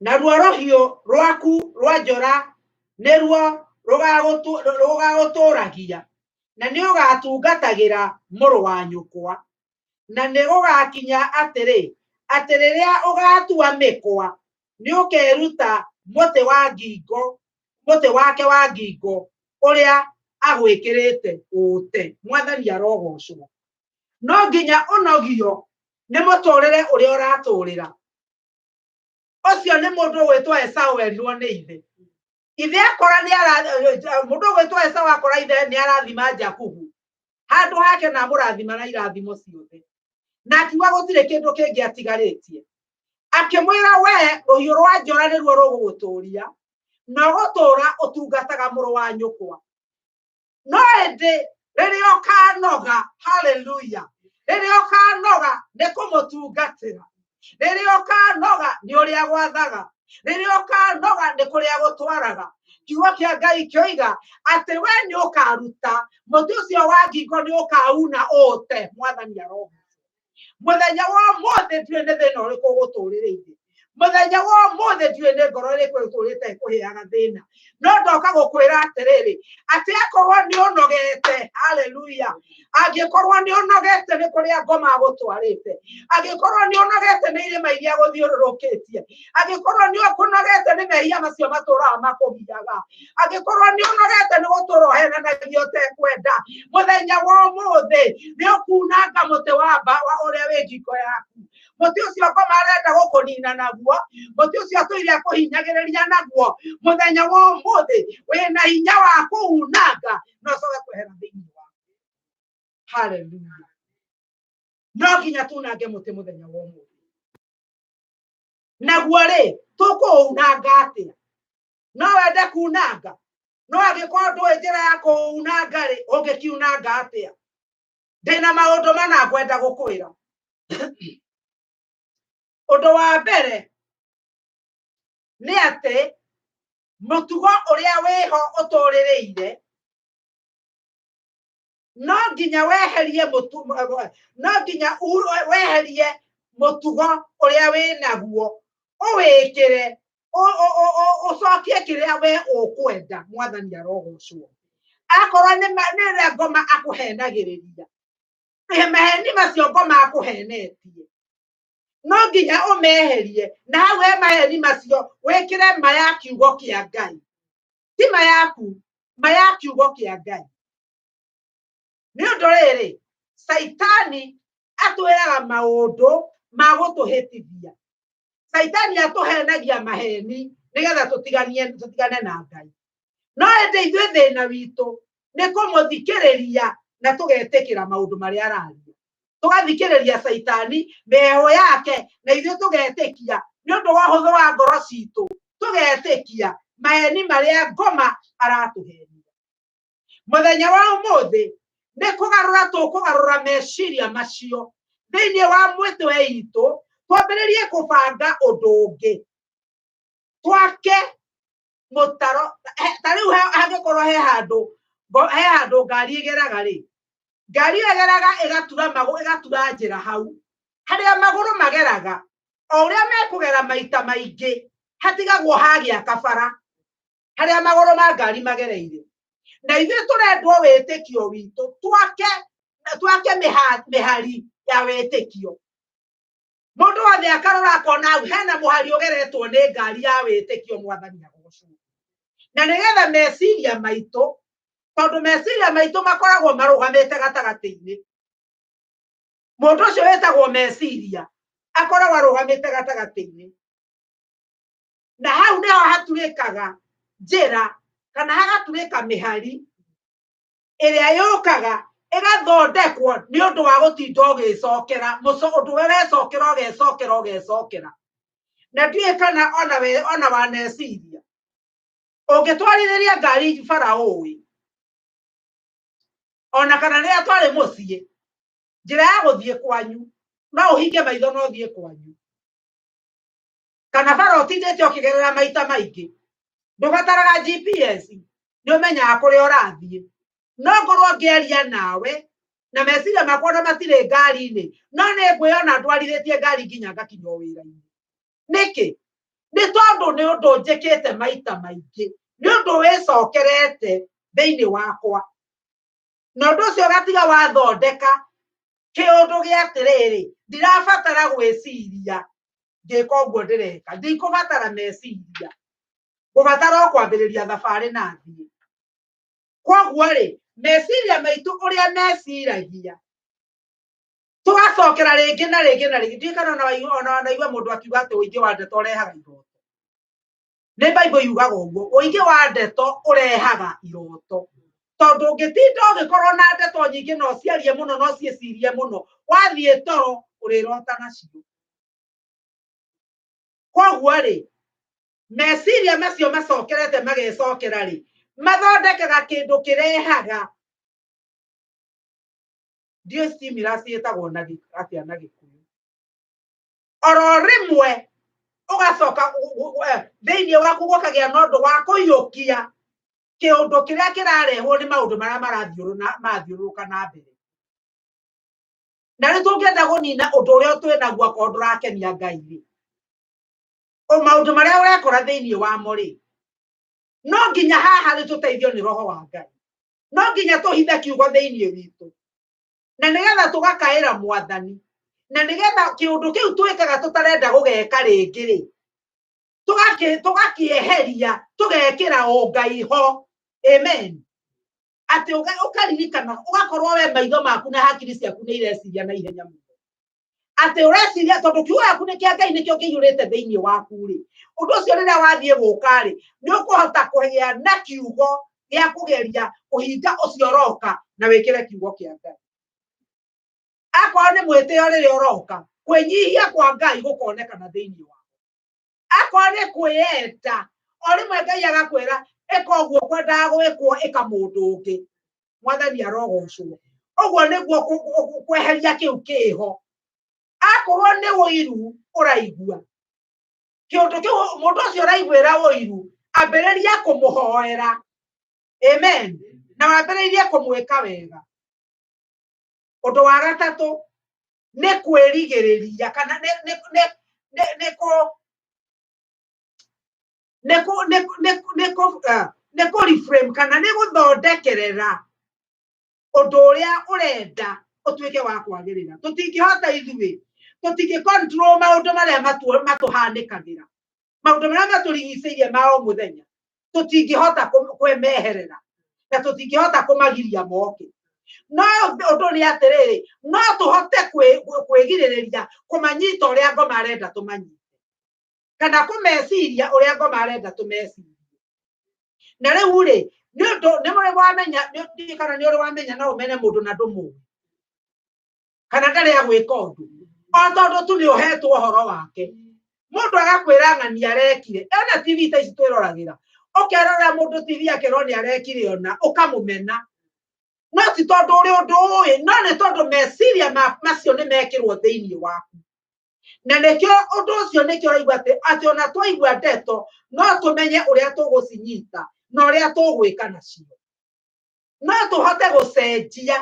Naruo rũhiũ rwaku rwa njora nĩruo rũgagũtũũragia, na nĩũgatungatagĩra mũrũ wa nyũkwa. Na nĩgũgakinya atĩrĩ, atĩ rĩrĩa ũgatua mĩkwa, nĩũkeruta mũtĩ wa ngingo, mũtĩ wake wa ngingo ũrĩa agwĩkĩrĩte ũũte. Mwathani arogocwo. No nginya ũnogio nĩ mũtũrĩre ũrĩa ũratũrĩra. Ũcio nĩ mũndũ ũgwĩtwo Esau erirwo nĩ ithe. Ithe akora nĩ ara, mũndũ ũgwĩtwo Esau akora ithe nĩ arathima Jakubu handũ hake na amũrathima na irathimo ciothe, na akiuga gũtirĩ kĩndũ kĩngĩ atigarĩtie. Akĩmwĩra, we rũhiũ rwa njora nĩruo rũgũgũtũria, na ũgũtũra ũtungataga mũrũ wa nyũkwa. No ĩndĩ rĩrĩa ũkanoga, haleluya, rĩrĩa ũkanoga nĩ kũmũtungatĩra, rĩrĩa ũkanoga nĩ ũrĩa gwathaga, rĩrĩa ũkanoga nĩ kũrĩa gũtwaraga, kiugo kĩa Ngai kĩoiga atĩ we nĩ ũkaruta mũtĩ ũcio wa ngingo, nĩ ũkauna ũũte. Mwathani arogocwo. Mũthenya wa ũmũthĩ ndiũĩ nĩ thĩna ũrĩkũ ũgũtũrĩrĩire, mũthenya wa ũmũthĩ ndiũĩ nĩ ngoro ĩrĩkũ ĩtũrĩte ĩkũheaga thĩna, no ndoka gũkwĩra atĩrĩrĩ, atĩ akorwo nĩ ũnogete, haleluya, angĩkorwo nĩ ũnogete nĩ kũrĩa ngoma agũtwarĩte, angĩkorwo nĩ ũnogete nĩ irĩma iria gũthiũrũrũkĩtie, angĩkorwo nĩ ũnogete nĩ mehia macio matũraga makũgiaga, angĩkorwo nĩ ũnogete nĩ gũtũra ũhenanagia ũtekwenda, mũthenya wa ũmũthĩ nĩ ũkunanga mũtĩ wa ũrĩa wĩ ngingo yaku. Mũtĩ ũcio ngoma arenda gũkũnina naguo, mũtĩ ũcio atũire akũhinyagĩrĩria naguo, mũthenya wa ũmũthĩ wĩna hinya wa kũunanga na ũcoke kwehera thĩinĩ waku. Haleluya. No nginya tunange mũtĩ mũthenya wa ũmũthĩ. Naguo rĩ, tũkũunanga atĩa? No wende kunanga, no angĩkorwo ndũĩ njĩra ya kũunanga rĩ, ũngĩkiunanga atĩa? Ndĩna maũndũ mana ngwenda gũkwĩra. Ũndũ wa mbere nĩ atĩ mũtugo ũrĩa wĩho ũtũrĩrĩire no nginya weherie no nginya weherie mũtugo ũrĩa wĩnaguo, ũwĩkĩre, ũcokie kĩrĩa we ũkwenda. Mwathani arogocwo. Akorwo nĩ ũrĩa ngoma akũhenagĩrĩria, maheni macio ngoma akũhenetie, no nginya ũmeherie, na hau he maheni macio wĩkĩre ma ya kiugo kĩa Ngai, ti ma yaku, ma ya kiugo kĩa Ngai. Nĩ ũndũ rĩrĩ, Caitani atwĩraga maũndũ ma gũtũhĩtithia. Caitani atũhenagia maheni nĩgetha tũtigane na Ngai. No ĩndĩ ithuĩ thĩna witũ Nĩ kũmũthikĩrĩria na tũgetĩkĩra maũndũ marĩa araria. Tũgathikĩrĩria caitani mĩheehũ yake na ithuĩ tũgetĩkia nĩ ũndũ wa ũhũthũ wa ngoro citũ, tũgetĩkia maheni marĩa ngoma aratũhenia. Mũthenya wa ũmũthĩ nĩ kũgarũra tũkũgarũra meciria macio thĩinĩ wa mĩtwe itũ, twambĩrĩrie kũbanga ũndũ ũngĩ, twake mũtaro. Ta rĩu hangĩkorwo he handũ he handũ ngari ĩgeraga rĩ, ngari ĩyo ĩgeraga ĩgatura magũ ĩgatura njĩra hau harĩa magũrũ mageraga, o ũrĩa mekũgera maita maingĩ hatigagwo hagĩa kabara harĩa magũrũ ma ngari magereire. Na ithuĩ tũrendwo wĩtĩkio witũ twake twake mĩhari ya wĩtĩkio. Mũndũ wothe akarora akona hau hena mũhari ũgeretwo nĩ ngari ya wĩtĩkio, mwathani agocwo. Na nĩgetha meciria maitũ, tondũ meciria maitũ makoragwo marũgamĩte gatagatĩ-inĩ, mũndũ ũcio wĩtagwo meciria akoragwo arũgamĩte gatagatĩ-inĩ, na hau nĩho haturĩkaga njĩra kana hagaturĩka mĩhari ĩrĩa yũkaga ĩgathondekwo nĩ ũndũ wa gũtinda ũgĩcokera ũndũ ũrecokera ũgecokera ũgecokera. Na ndiũĩ kana ona we ona waneciria ũngĩtwarithĩria ngari bara ũĩ ona kana rĩrĩa twarĩ mũciĩ njĩra ya gũthiĩ kwanyu no ũhinge maitho na ũthiĩ kwanyu, kana bara ũtindĩte ũkĩgerera maita maingĩ, ndũbataraga GPS, nĩ ũmenyaga kũrĩa ũrathiĩ. No ngorwo ngĩaria nawe na meciria makwa ona matirĩ ngari-inĩ, no nĩ ngwĩona ndwarithĩtie ngari nginya ngakinya o wĩra-inĩ. Nĩkĩ? Nĩ tondũ nĩ ũndũ njĩkĩte maita maingĩ, nĩ ũndũ wĩcokerete thĩinĩ wakwa, na ũndũ ũcio ũgatiga wathondeka kĩũndũ gĩa atĩrĩrĩ, ndirabatara gwĩciria ngĩka ũguo ndĩreka, ndikũbatara meciria, ngũbatara o kwambĩrĩria thabarĩ na thiĩ. Koguo rĩ, meciria maitũ ũrĩa meciragia tũgacokera rĩngĩ na rĩngĩ na rĩngĩ. Ndiũĩ kana ona wanaigua mũndũ akiuga atĩ ũingĩ wa ndeto ũrehaga iroto. Nĩ Bible yugaga ũguo, ũingĩ wa ndeto ũrehaga iroto. Tondũ ũngĩtinda ũgĩkorwo na ndeto nyingĩ na ũciarie mũno na ũciĩcirie mũno, wathiĩ toro ũrĩrota nacio. Koguo rĩ, meciria macio macokerete magecokera rĩ, mathondekaga kĩndũ kĩrehaga ndiũĩ stimulus ĩtagwo na atĩa na Gĩkũyũ. Oro rĩmwe ũgacoka thĩinĩ waku gũkagĩa na ũndũ wa kũiyũkia kĩũndũ kĩrĩa kĩrarehwo nĩ maũndũ marĩa marathiũrũrũka na mbere. Na rĩu tũngĩenda kũnina ũndũ ũrĩa twĩ naguo akorwo ndũrakenia Ngai rĩ, o maũndũ marĩa ũrekora thĩinĩ wamo rĩ, no nginya haha rĩ tũteithio nĩ roho wa Ngai, no nginya tũhithe kiugo thĩinĩ witũ, na nĩgetha tũgakaĩra mwathani, na nĩgetha kĩũndũ kĩu twĩkaga tũtarenda gũgeka rĩngĩ rĩ, tũgakĩeheria, tũgekĩra ũngai ho. Amen. Atĩ ũkaririkana, ũgakorwo we maitho maku na hakiri ciaku nĩ ireciria na ihenya mũno, atĩ ũreciria tondũ kiugo gĩaku nĩ kĩa Ngai nĩkĩo kĩiyũrĩte thĩinĩ waku rĩ, ũndũ ũcio rĩrĩa wathiĩ gũka rĩ, nĩ ũkũhota kũgĩa na kiugo gĩa kũgeria kũhinga ũcio ũroka na wĩkĩre kiugo kĩa Ngai. Akorwo nĩ mwĩtĩo rĩrĩa ũroka, kwĩnyihia kwa Ngai gũkonekana thĩinĩ waku. Akorwo nĩ kwĩyenda, o rĩmwe Ngai agakwĩra ĩka ũguo kwendaga gwĩkwo, ĩka mũndũ ũngĩ. Mwathani arogocwo. Ũguo nĩguo kweheria kĩu kĩho. Akorwo nĩ ũiru ũraigua, kĩũndũ kĩu mũndũ ũcio ũraiguĩra ũiru, ambĩrĩria kũmũhoera. Amen. Na wambĩrĩrie kũmwĩka wega. Ũndũ wa gatatũ nĩ kwĩrigĩrĩria kana nĩ nĩ nĩ nĩ nĩ kũ nĩ kũ nĩ nĩ nĩ kũ nĩ kũ reframe kana nĩ gũthondekerera ũndũ ũrĩa ũrenda ũtuĩke wa kwagĩrĩra. Tũtingĩhota ithuĩ, tũtingĩ control maũndũ marĩa matũhanĩkagĩra, maũndũ marĩa matũrigicĩirie ma o mũthenya, tũtingĩhota kwĩmeherera na tũtingĩhota kũmagiria moke. No ũndũ nĩ atĩrĩrĩ, no tũhote kwĩgirĩrĩria kũmanyita ũrĩa ngoma arenda tũmanyite, kana kũmeciria ũrĩa ngoma arenda tũmecirie. Na rĩu rĩ, Nĩ ũndũ nĩ mũrĩ wamenya nĩ kana nĩ ũrĩ wamenya no ũmene mũndũ na ndũmũĩ kana ndarĩ agwĩka ũndũ o tondũ tu nĩ ũhetwo ũhoro wake. Mũndũ agakwĩra ng'ani arekire ena TV ta ici twĩroragĩra, ũkerorera mũndũ TV akerwo nĩ arekire ona ũkamũmena, no ti tondũ ũrĩ ũndũ ũĩ, no nĩ tondũ meciria macio nĩ mekĩrwo thĩinĩ waku. Na nĩkĩo ũndũ ũcio nĩkĩo ũraigua atĩ ona twaigua ndeto no tũmenye ũrĩa tũgũcinyita na ũrĩa tũgwĩka nacio. No tũhote gũcenjia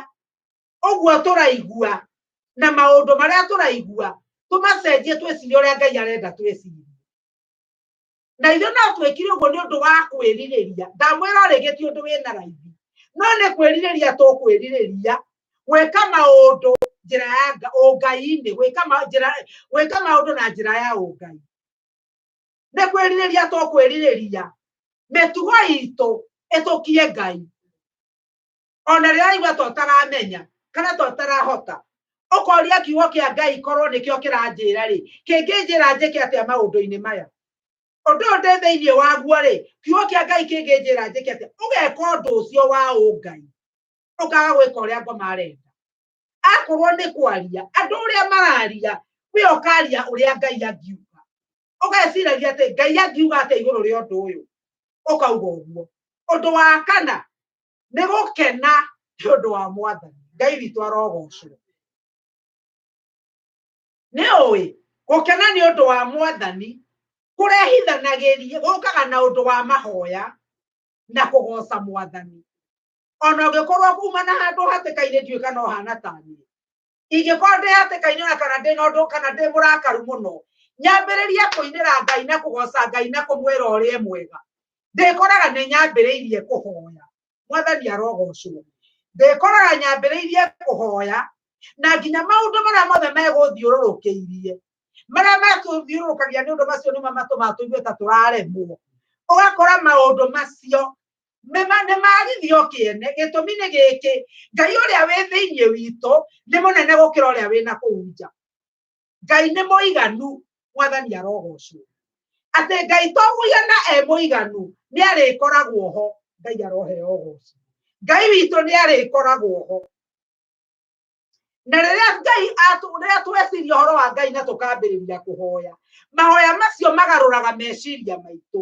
ũguo tũraigua na maũndũ marĩa tũraigua tũmacenjie twĩcirie ũrĩa Ngai arenda twĩcirie. Na ithuĩ no twĩkire ũguo nĩ ũndũ wa kwĩrirĩria. Ndamwĩra rĩngĩ ti ũndũ wĩna raithi, no nĩ kwĩrirĩria tũkwĩrirĩria gwĩka maũndũ njĩra ya ũngai-inĩ, gwĩka maũndũ na njĩra ya ũngai. Nĩ kwĩrirĩria tũkwĩrirĩria mĩtugo itũ ĩtũkie Ngai. Ona rĩrĩa waigua ta ũtaramenya kana ta ũtarahota, ũkoria kiugo kĩa Ngai korwo nĩkĩo kĩranjĩra rĩ, kĩngĩnjĩra njĩke atĩa maũndũ-inĩ maya? Ũndũ ũyũ ndĩ thĩinĩ waguo rĩ, kiugo kĩa Ngai kĩngĩnjĩra njĩke atĩa? Ũgeka ũndũ ũcio wa ũngai, ũkaga gwĩka ũrĩa ngoma arenda. Akorwo nĩ kwaria, andũ ũrĩa mararia, we ũkaria ũrĩa Ngai angiuga. Ũgeciragia atĩ Ngai angiuga atĩa igũrũ rĩa ũndũ ũyũ, ũkauga ũguo. Ũndũ wa kana nĩ gũkena nĩ ũndũ wa Mwathani. Ngai witũ arogocwo. Nĩ ũĩ gũkena nĩ ũndũ wa Mwathani kũrehithanagĩria, gũkaga na ũndũ wa mahoya na kũgoca Mwathani. Ona ũngĩkorwo kuma na handũ hatĩka-inĩ ndiũĩ kana ũhana ta niĩ, ingĩkorwo ndĩ hatĩka-inĩ ona kana ndĩ na ũndũ kana ndĩ mũrakaru mũno, nyambĩrĩrie kũinĩra Ngai na kũgoca Ngai na kũmwĩra ũrĩa e mwega, ndĩkoraga nĩ nyambĩrĩirie kũhoya. Mwathani arogocwo. Ndĩkoraga nyambĩrĩirie kũhoya na nginya maũndũ marĩa mothe megũthiũrũrũkĩirie, marĩa matũthiũrũrũkagia nĩ ũndũ macio nĩmo matũmaga tũigue ta tũraremwo. Ũgakora maũndũ macio nĩ magithio kĩene. Gĩtũmi nĩ gĩkĩ, Ngai ũrĩa wĩ thĩinĩ witũ nĩ mũnene gũkĩra ũrĩa wĩ na kũu nja. Ngai nĩ mũiganu, Mwathani arogocwo. Atĩ Ngai to mũigana e mũiganu, nĩ arĩkoragwo ho. Ngai aroheo ũgoci. Ngai witũ nĩ arĩkoragwo ho. Na rĩrĩa Ngai rĩrĩa tweciria ũhoro wa Ngai na tũkambĩrĩria kũhoya, mahoya macio magarũraga meciria maitũ.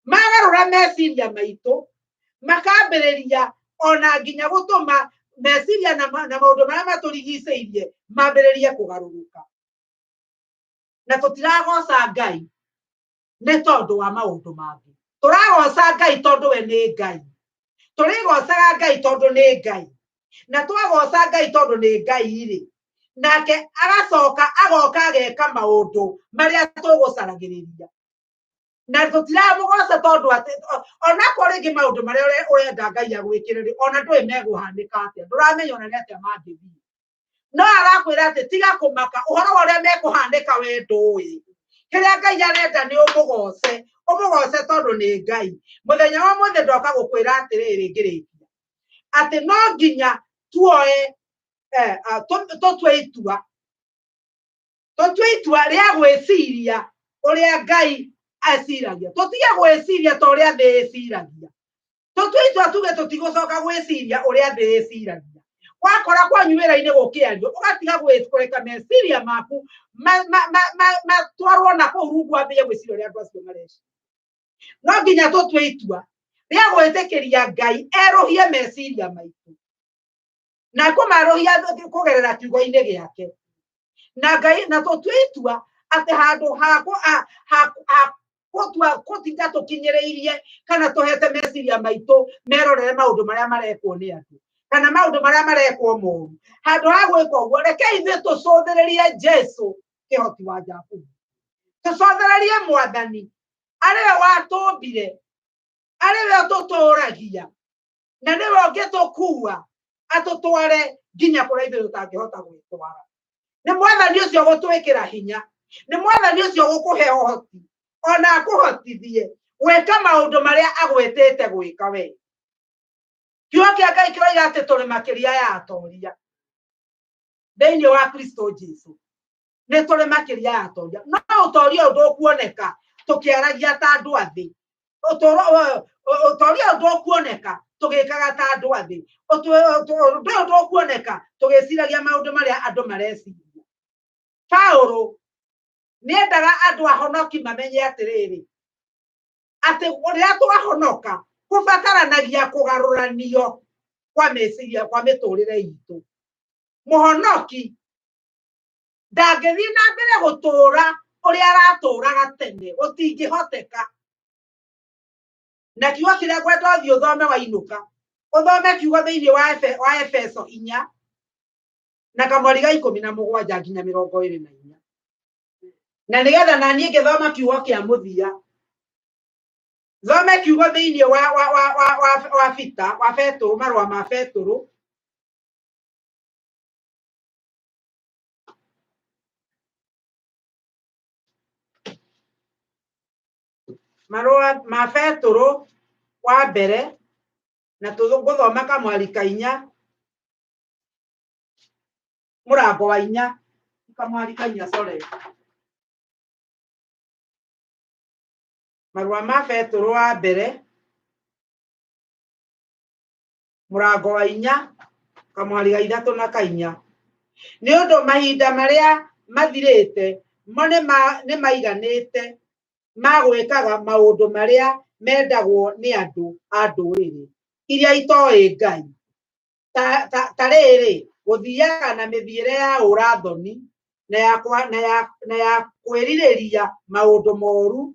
Magarũra meciria maitũ, makambĩrĩria ona nginya gũtũma meciria na maũndũ marĩa matũrigicĩirie mambĩrĩrie kũgarũrũka. Na tũtiragoca Ngai nĩ tondũ wa maũndũ mangĩ, tũragoca Ngai tondũ we nĩ Ngai. Tũrĩgocaga Ngai tondũ nĩ Ngai. Na twagoca Ngai tondũ nĩ Ngai rĩ, nake agacoka agoka ageka maũndũ marĩa tũgũcaragĩrĩria. Na tũtiramũgoca tondũ atĩ onakorwo rĩngĩ maũndũ marĩa ũrenda Ngai agwĩkĩre rĩ, ona ndũĩ megũhanĩka atĩa, ndũramenya ona nĩ atĩa mangĩthiĩ. No arakwĩra atĩ tiga kũmaka ũhoro wa ũrĩa mekũhanĩka, we ndũĩ. Kĩrĩa Ngai arenda nĩ ũmũgoce, ũmũgoce tondũ nĩ Ngai. Mũthenya wa ũmũthĩ ndoka gũkwĩra atĩrĩrĩ ngĩrĩkia, atĩ no nginya tuoe tũtue itua, tũtue itua rĩa gwĩciria ũrĩa Ngai eciragia. Tũtige gwĩciria ta ũrĩa thĩ ĩciragia. Tũtue itua tuge tũtigũcoka gwĩciria ũrĩa thĩ ĩciragia. Wakora kwanyu wĩra-inĩ gũkĩario, ũgatiga kũreka meciria maku matwarwo na kũu rungu, wambĩrĩrie gwĩciria ũrĩa andũ acio mareciria. No nginya tũtue itua rĩa gwĩtĩkĩria Ngai erũhie meciria maitũ na kũmarũhia kũgerera kiugo-inĩ gĩake. Na Ngai, na tũtue itua atĩ handũ ha gũtua gũtinda tũkinyĩrĩirie kana tũhete meciria maitũ merorere maũndũ marĩa marekwo nĩ andũ kana maũndũ marĩa marekwo moru, handũ ha gwĩka ũguo, reke ithuĩ tũcũthĩrĩrie Jesu kĩhoti wa Jakubu, tũcũthĩrĩrie Mwathani arĩ we watũmbire, arĩ we ũtũtũragia, na nĩwe ũngĩtũkua atũtware nginya kũrĩa ithuĩ tũtangĩhota gwĩtwara. Nĩ Mwathani ũcio gũtwĩkĩra hinya, nĩ Mwathani ũcio gũkũhe ũhoti ona akũhotithie gwĩka maũndũ marĩa agwĩtĩte gwĩka we. Kiugo kĩa Ngai kĩroiga atĩ tũrĩ makĩria ya atoria thĩinĩ wa Kristo Jesu. Nĩ tũrĩ makĩria ya atoria. No ũtoria ũyũ ndũkuoneka tũkĩaragia ta andũ a thĩ. Ũtũũro ũtoria ũyũ ndũkuoneka tũgĩkaga ta andũ a thĩ. Ũndũ ũyũ ndũkuoneka tũgĩciragia maũndũ marĩa andũ mareciria. Paũlũ nĩendaga andũ ahonoki mamenye atĩrĩrĩ, atĩ rĩrĩa twahonoka kũbataranagia kũgarũranio kwa meciria kwa mĩtũrĩre itũ. Mũhonoki ndangĩthiĩ na mbere gũtũra ũrĩa aratũraga tene, gũtingĩhoteka. Na kiugo kĩrĩa ngwenda ũthiĩ ũthome wainũka, ũthome kiugo thĩinĩ wa Efeso 4 na kamweri ga 17 nginya 24. Na nĩgetha na niĩ ngĩthoma kiugo kĩa mũthia, thome kiugo thĩinĩ wa Bita, wa Betũrũ, marũa ma Betũrũ, marũa ma Betũrũ wa mbere, na tũgũthoma kamwari ka 4, mũrango wa 4, kamwari ka 4, sorry. Marũa ma Betũrũ wa mbere, mũrango wa 4, kamwari ga 3 na ka 4. Nĩ ũndũ mahinda marĩa mathirĩte mo nĩ maiganĩte ma gwĩkaga maũndũ marĩa mendagwo nĩ andũ a ndũrĩrĩ iria itoĩ Ngai. Ta rĩrĩ, gũthiaga na mĩthiĩre ya ũra-thoni na ya kwĩrirĩria maũndũ moru,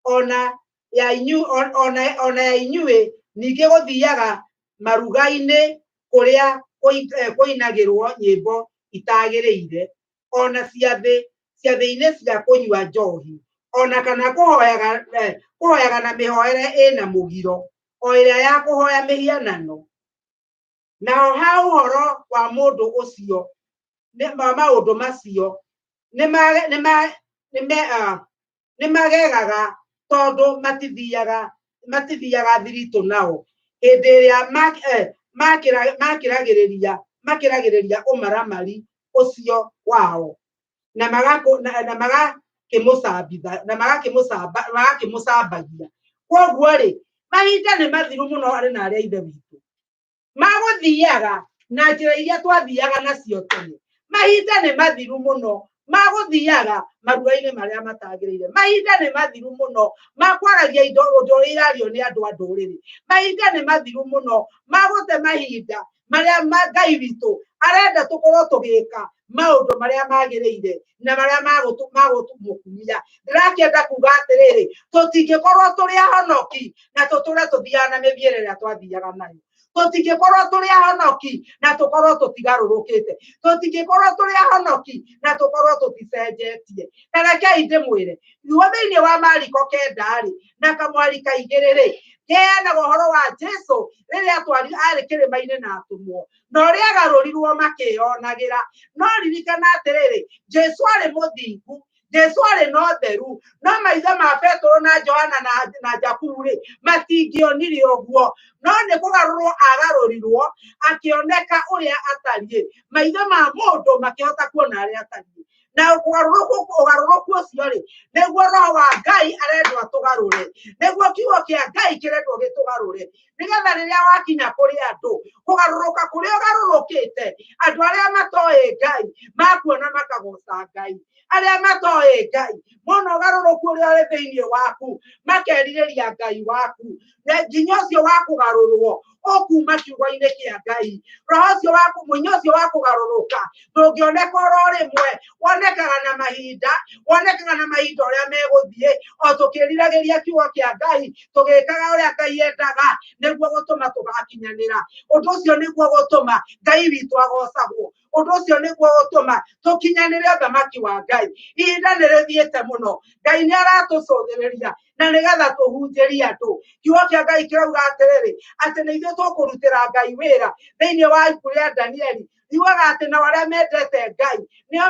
ona ya inyuĩ ningĩ gũthiaga maruga-inĩ kũrĩa kũinagĩrwo nyĩmbo itagĩrĩire, ona ciathĩ-inĩ cia kũnyua njohi, ona kana kũhoyaga na mĩhoere ĩna mũgiro, o ĩrĩa ya kũhoya mĩhianano. Naho ha ũhoro wa mũndũ ũcio, wa maũndũ macio, nĩmagegaga tondũ matithiaga thiritũ nao hĩndĩ ĩrĩa makĩragĩrĩria ũmaramari ũcio wao, na magakĩmũcambagia. Kwoguo rĩ, mahinda nĩ mathiru mũno arĩ na arĩa ithe witũ magũthiaga na njĩra iria twathiaga nacio tene. Mahinda nĩ mathiru mũno magũthiaga maruga-inĩ marĩa matagĩrĩire. Mahinda nĩ mathiru mũno makwaragia indo ũndũ ũrĩa irario nĩ andũ a ndũrĩrĩ. Mahinda nĩ mathiru mũno magũte mahinda marĩa Ngai witũ arenda tũkorwo tũgĩka maũndũ marĩa magĩrĩire na marĩa magũtũmũkumia. Ndĩrakĩenda kuga atĩrĩrĩ, tũtingĩkorwo tũrĩ ahonoki na tũtũre tũthiaga na mĩthiĩre ĩrĩa twathiaga nayo. Tũtingĩkorwo tũrĩ ahonoki na tũkorwo tũtigarũrũkĩte. Tũtingĩkorwo tũrĩ ahonoki na tũkorwo tũticenjetie. Na rekei ndĩmwĩre, kiugo thĩinĩ wa Mariko 9 rĩ, na kamwari ka 2 rĩ, kĩheanaga ũhoro wa Jesu rĩrĩa arĩ kĩrĩma-inĩ na atũmwo, na ũrĩa agarũrirwo makĩyonagĩra. No ririkana atĩrĩrĩ, Jesu arĩ mũthingu, Jesu arĩ na ũtheru, no maitho ma Petũrũ na Johana na Jakubu rĩ, matingĩonire ũguo. No nĩ kũgarũrwo agarũrirwo, akĩoneka ũrĩa atariĩ. Maitho ma mũndũ makĩhota kuona arĩa atariĩ. Na ũgarũrũku ũcio rĩ, nĩguo Roho wa Ngai arendwo atũgarũre, nĩguo kiugo kĩa Ngai kĩrendwo gĩtũgarũre, nĩgetha rĩrĩa wakinya kũrĩ andũ, kũgarũrũka kũrĩa ũgarũrũkĩte, andũ arĩa matoĩ Ngai makuona makagoca Ngai. Arĩa matoĩ Ngai mona ũgarũrũku ũrĩa ũrĩ thĩinĩ waku makerirĩria Ngai waku. Na nginya ũcio wa kũgarũrwo ũkuma kiugo-inĩ kĩa Ngai. Roho ũcio wa mũinya ũcio wa kũgarũrũka ndũngĩoneka oro rĩmwe, wonekaga na mahinda, wonekaga na mahinda ũrĩa megũthiĩ, o tũkĩriragĩria kiugo kĩa Ngai, tũgĩkaga ũrĩa Ngai endaga, nĩguo gũtũma tũgakinyanĩra. Ũndũ ũcio nĩguo gũtũma Ngai witũ agocagwo. Ũndũ ũcio nĩguo gũtũma tũkinyanĩre ũthamaki wa Ngai. Ihinda nĩ rĩthiĩte mũno, Ngai nĩ aratũcũthĩrĩria na nĩgetha tũhunjĩrie andũ. Kiugo kĩa Ngai kĩrauga atĩrĩrĩ, atĩ nĩ ithuĩ tũkũrutĩra Ngai wĩra. Thĩinĩ wa ibuku rĩa Danieli riugaga atĩ nao arĩa mendete Ngai nĩo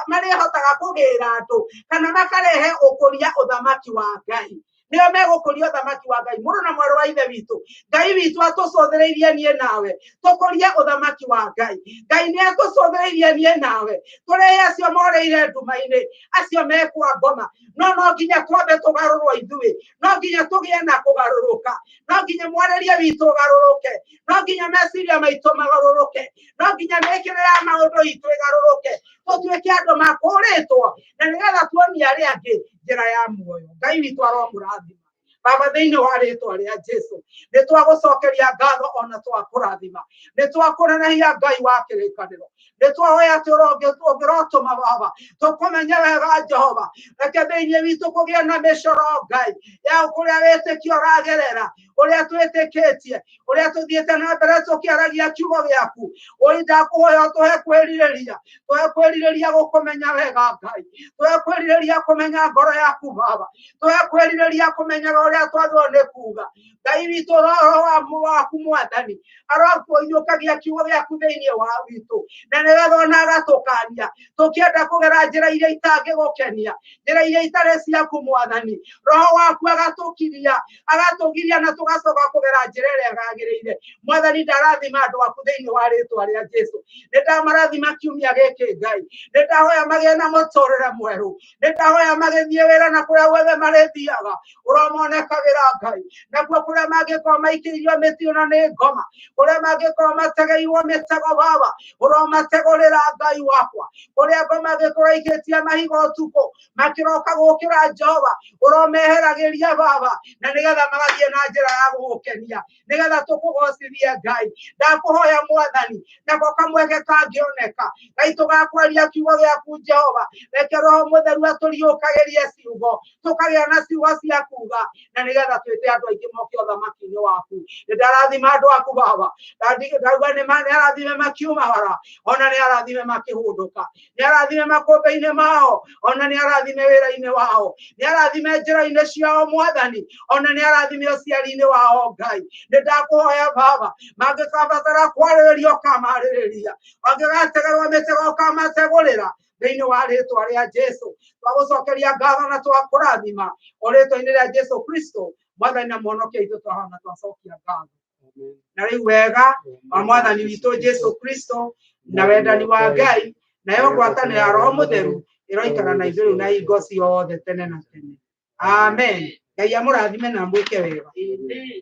marĩhotaga kũgĩra andũ kana makarehe ũkũria ũthamaki wa Ngai. Nĩo megũkũria ũthamaki wa Ngai. Mũrũ na mwarĩ wa ithe witũ, Ngai witũ atũcũthĩrĩirie niĩ nawe tũkũrie ũthamaki wa Ngai. Ngai nĩ atũcũthĩrĩirie niĩ nawe tũrehe acio morĩire nduma-inĩ, acio mekwa ngoma. No no nginya twambe tũgarũrwo ithuĩ, no nginya tũgĩe na kũgarũrũka, no nginya mwarĩrie witũ ũgarũrũke, no nginya meciria maitũ magarũrũke, no nginya mĩkĩre ya maũndũ itũ ĩgarũrũke, tũtuĩke andũ makũrĩtwo na nĩgetha tuonie arĩa angĩ njĩra ya muoyo. Ngai witũ aromũrathima. Baba, thĩinĩ wa rĩtwa rĩa Jesu nĩ twagũcokeria ngatho ona twakũrathima, nĩ twakũnenehia Ngai wa kĩrĩkanĩro, nĩ twahoya atĩ ũngĩrotũma Baba tũkũmenye wega Jehova. Reke thĩinĩ witũ kũgĩe na mĩcoro Ngai ya kũrĩa wĩtĩkio ũragerera, ũrĩa twĩtĩkĩtie, ũrĩa tũthiĩte na mbere tũkĩaragia kiugo gĩaku. Ũi ndakũhoya ũtũhe kwĩrirĩria, tũhe kwĩrirĩria gũkũmenya wega Ngai, tũhe kwĩrirĩria kũmenya ngoro yaku Baba, tũhe kwĩrirĩria kũmenyaga ũrĩa twathwo nĩ kuga. Ngai witũ, roho waku Mwathani arokũiyũkagia kiugo gĩaku thĩinĩ wa witũ, na nĩgetha ona agatũkania tũkĩenda kũgera njĩra iria itangĩgũkenia, njĩra iria itarĩ ciaku Mwathani. Roho waku agatũkiria, agatũgiria na tũgacoka kũgera njĩra ĩrĩa yagĩrĩire. Mwathani, ndarathima andũ aku thĩinĩ wa rĩtwa rĩa Jesu. Nĩ ndamarathima kiumia gĩkĩ Ngai, nĩ ndahoya magĩe na mũtũrĩre mwerũ, nĩ ndahoya magĩthiĩ wĩra na kũrĩa guothe marĩthiaga ũromonekagĩra Ngai, nakuo kũrĩa mangĩkorwo maikĩirio mĩtĩ ona nĩ ngoma, kũrĩa mangĩkorwo mategeirwo mĩtego Baba ũromategũrĩra Ngai wakwa, kũrĩa ngoma ĩngĩkorwo ikĩtie mahiga ũtukũ makĩroka gũkĩra Jehova ũromeheragĩria Baba, na nĩgetha magathiĩ na njĩra ya gũgũkenia, nĩgetha tũkũgocithie Ngai. Ndakũhoya Mwathani, nako kamweke kangĩoneka Ngai tũgakwaria kiugo gĩaku Jehova, reke Roho Mũtheru atũriũkagĩrie ciugo, tũkagĩa na ciugo cia kuga, na nĩgetha twĩte andũ aingĩ moke ũthamaki-inĩ waku. Nĩ ndarathima andũ aku Baba, ndauga nĩ arathime makiumagara, ona nĩ arathime makĩhũndũka, nĩ arathime makũmbĩ-inĩ mao, ona nĩ arathime wĩra-inĩ wao, nĩ arathime njĩra-inĩ ciao Mwathani, ona nĩ arathime ũciari-inĩ wao Ngai. Nĩ ndakũhoya Baba, mangĩkabatara kwarĩrĩria ũkamarĩrĩria, mangĩgategerwo mĩtego ũkamategũrĩra thĩinĩ wa rĩtwa rĩa Jesu. Twagũcokeria ngatho na twakũrathima o rĩtwa-inĩ rĩa Jesu Kristo Mwathani na Mũhonokia witũ, twahona na twacokia ngatho. Na rĩu wega wa Mwathani witũ Jesu Kristo na wendani wa Ngai nayo ngwatanĩro ya Roho Mũtheru ĩroikara na ithuĩ rĩu na hingo ciothe tene na tene. Amen. Ngai amũrathime na amwĩke wega. Amen.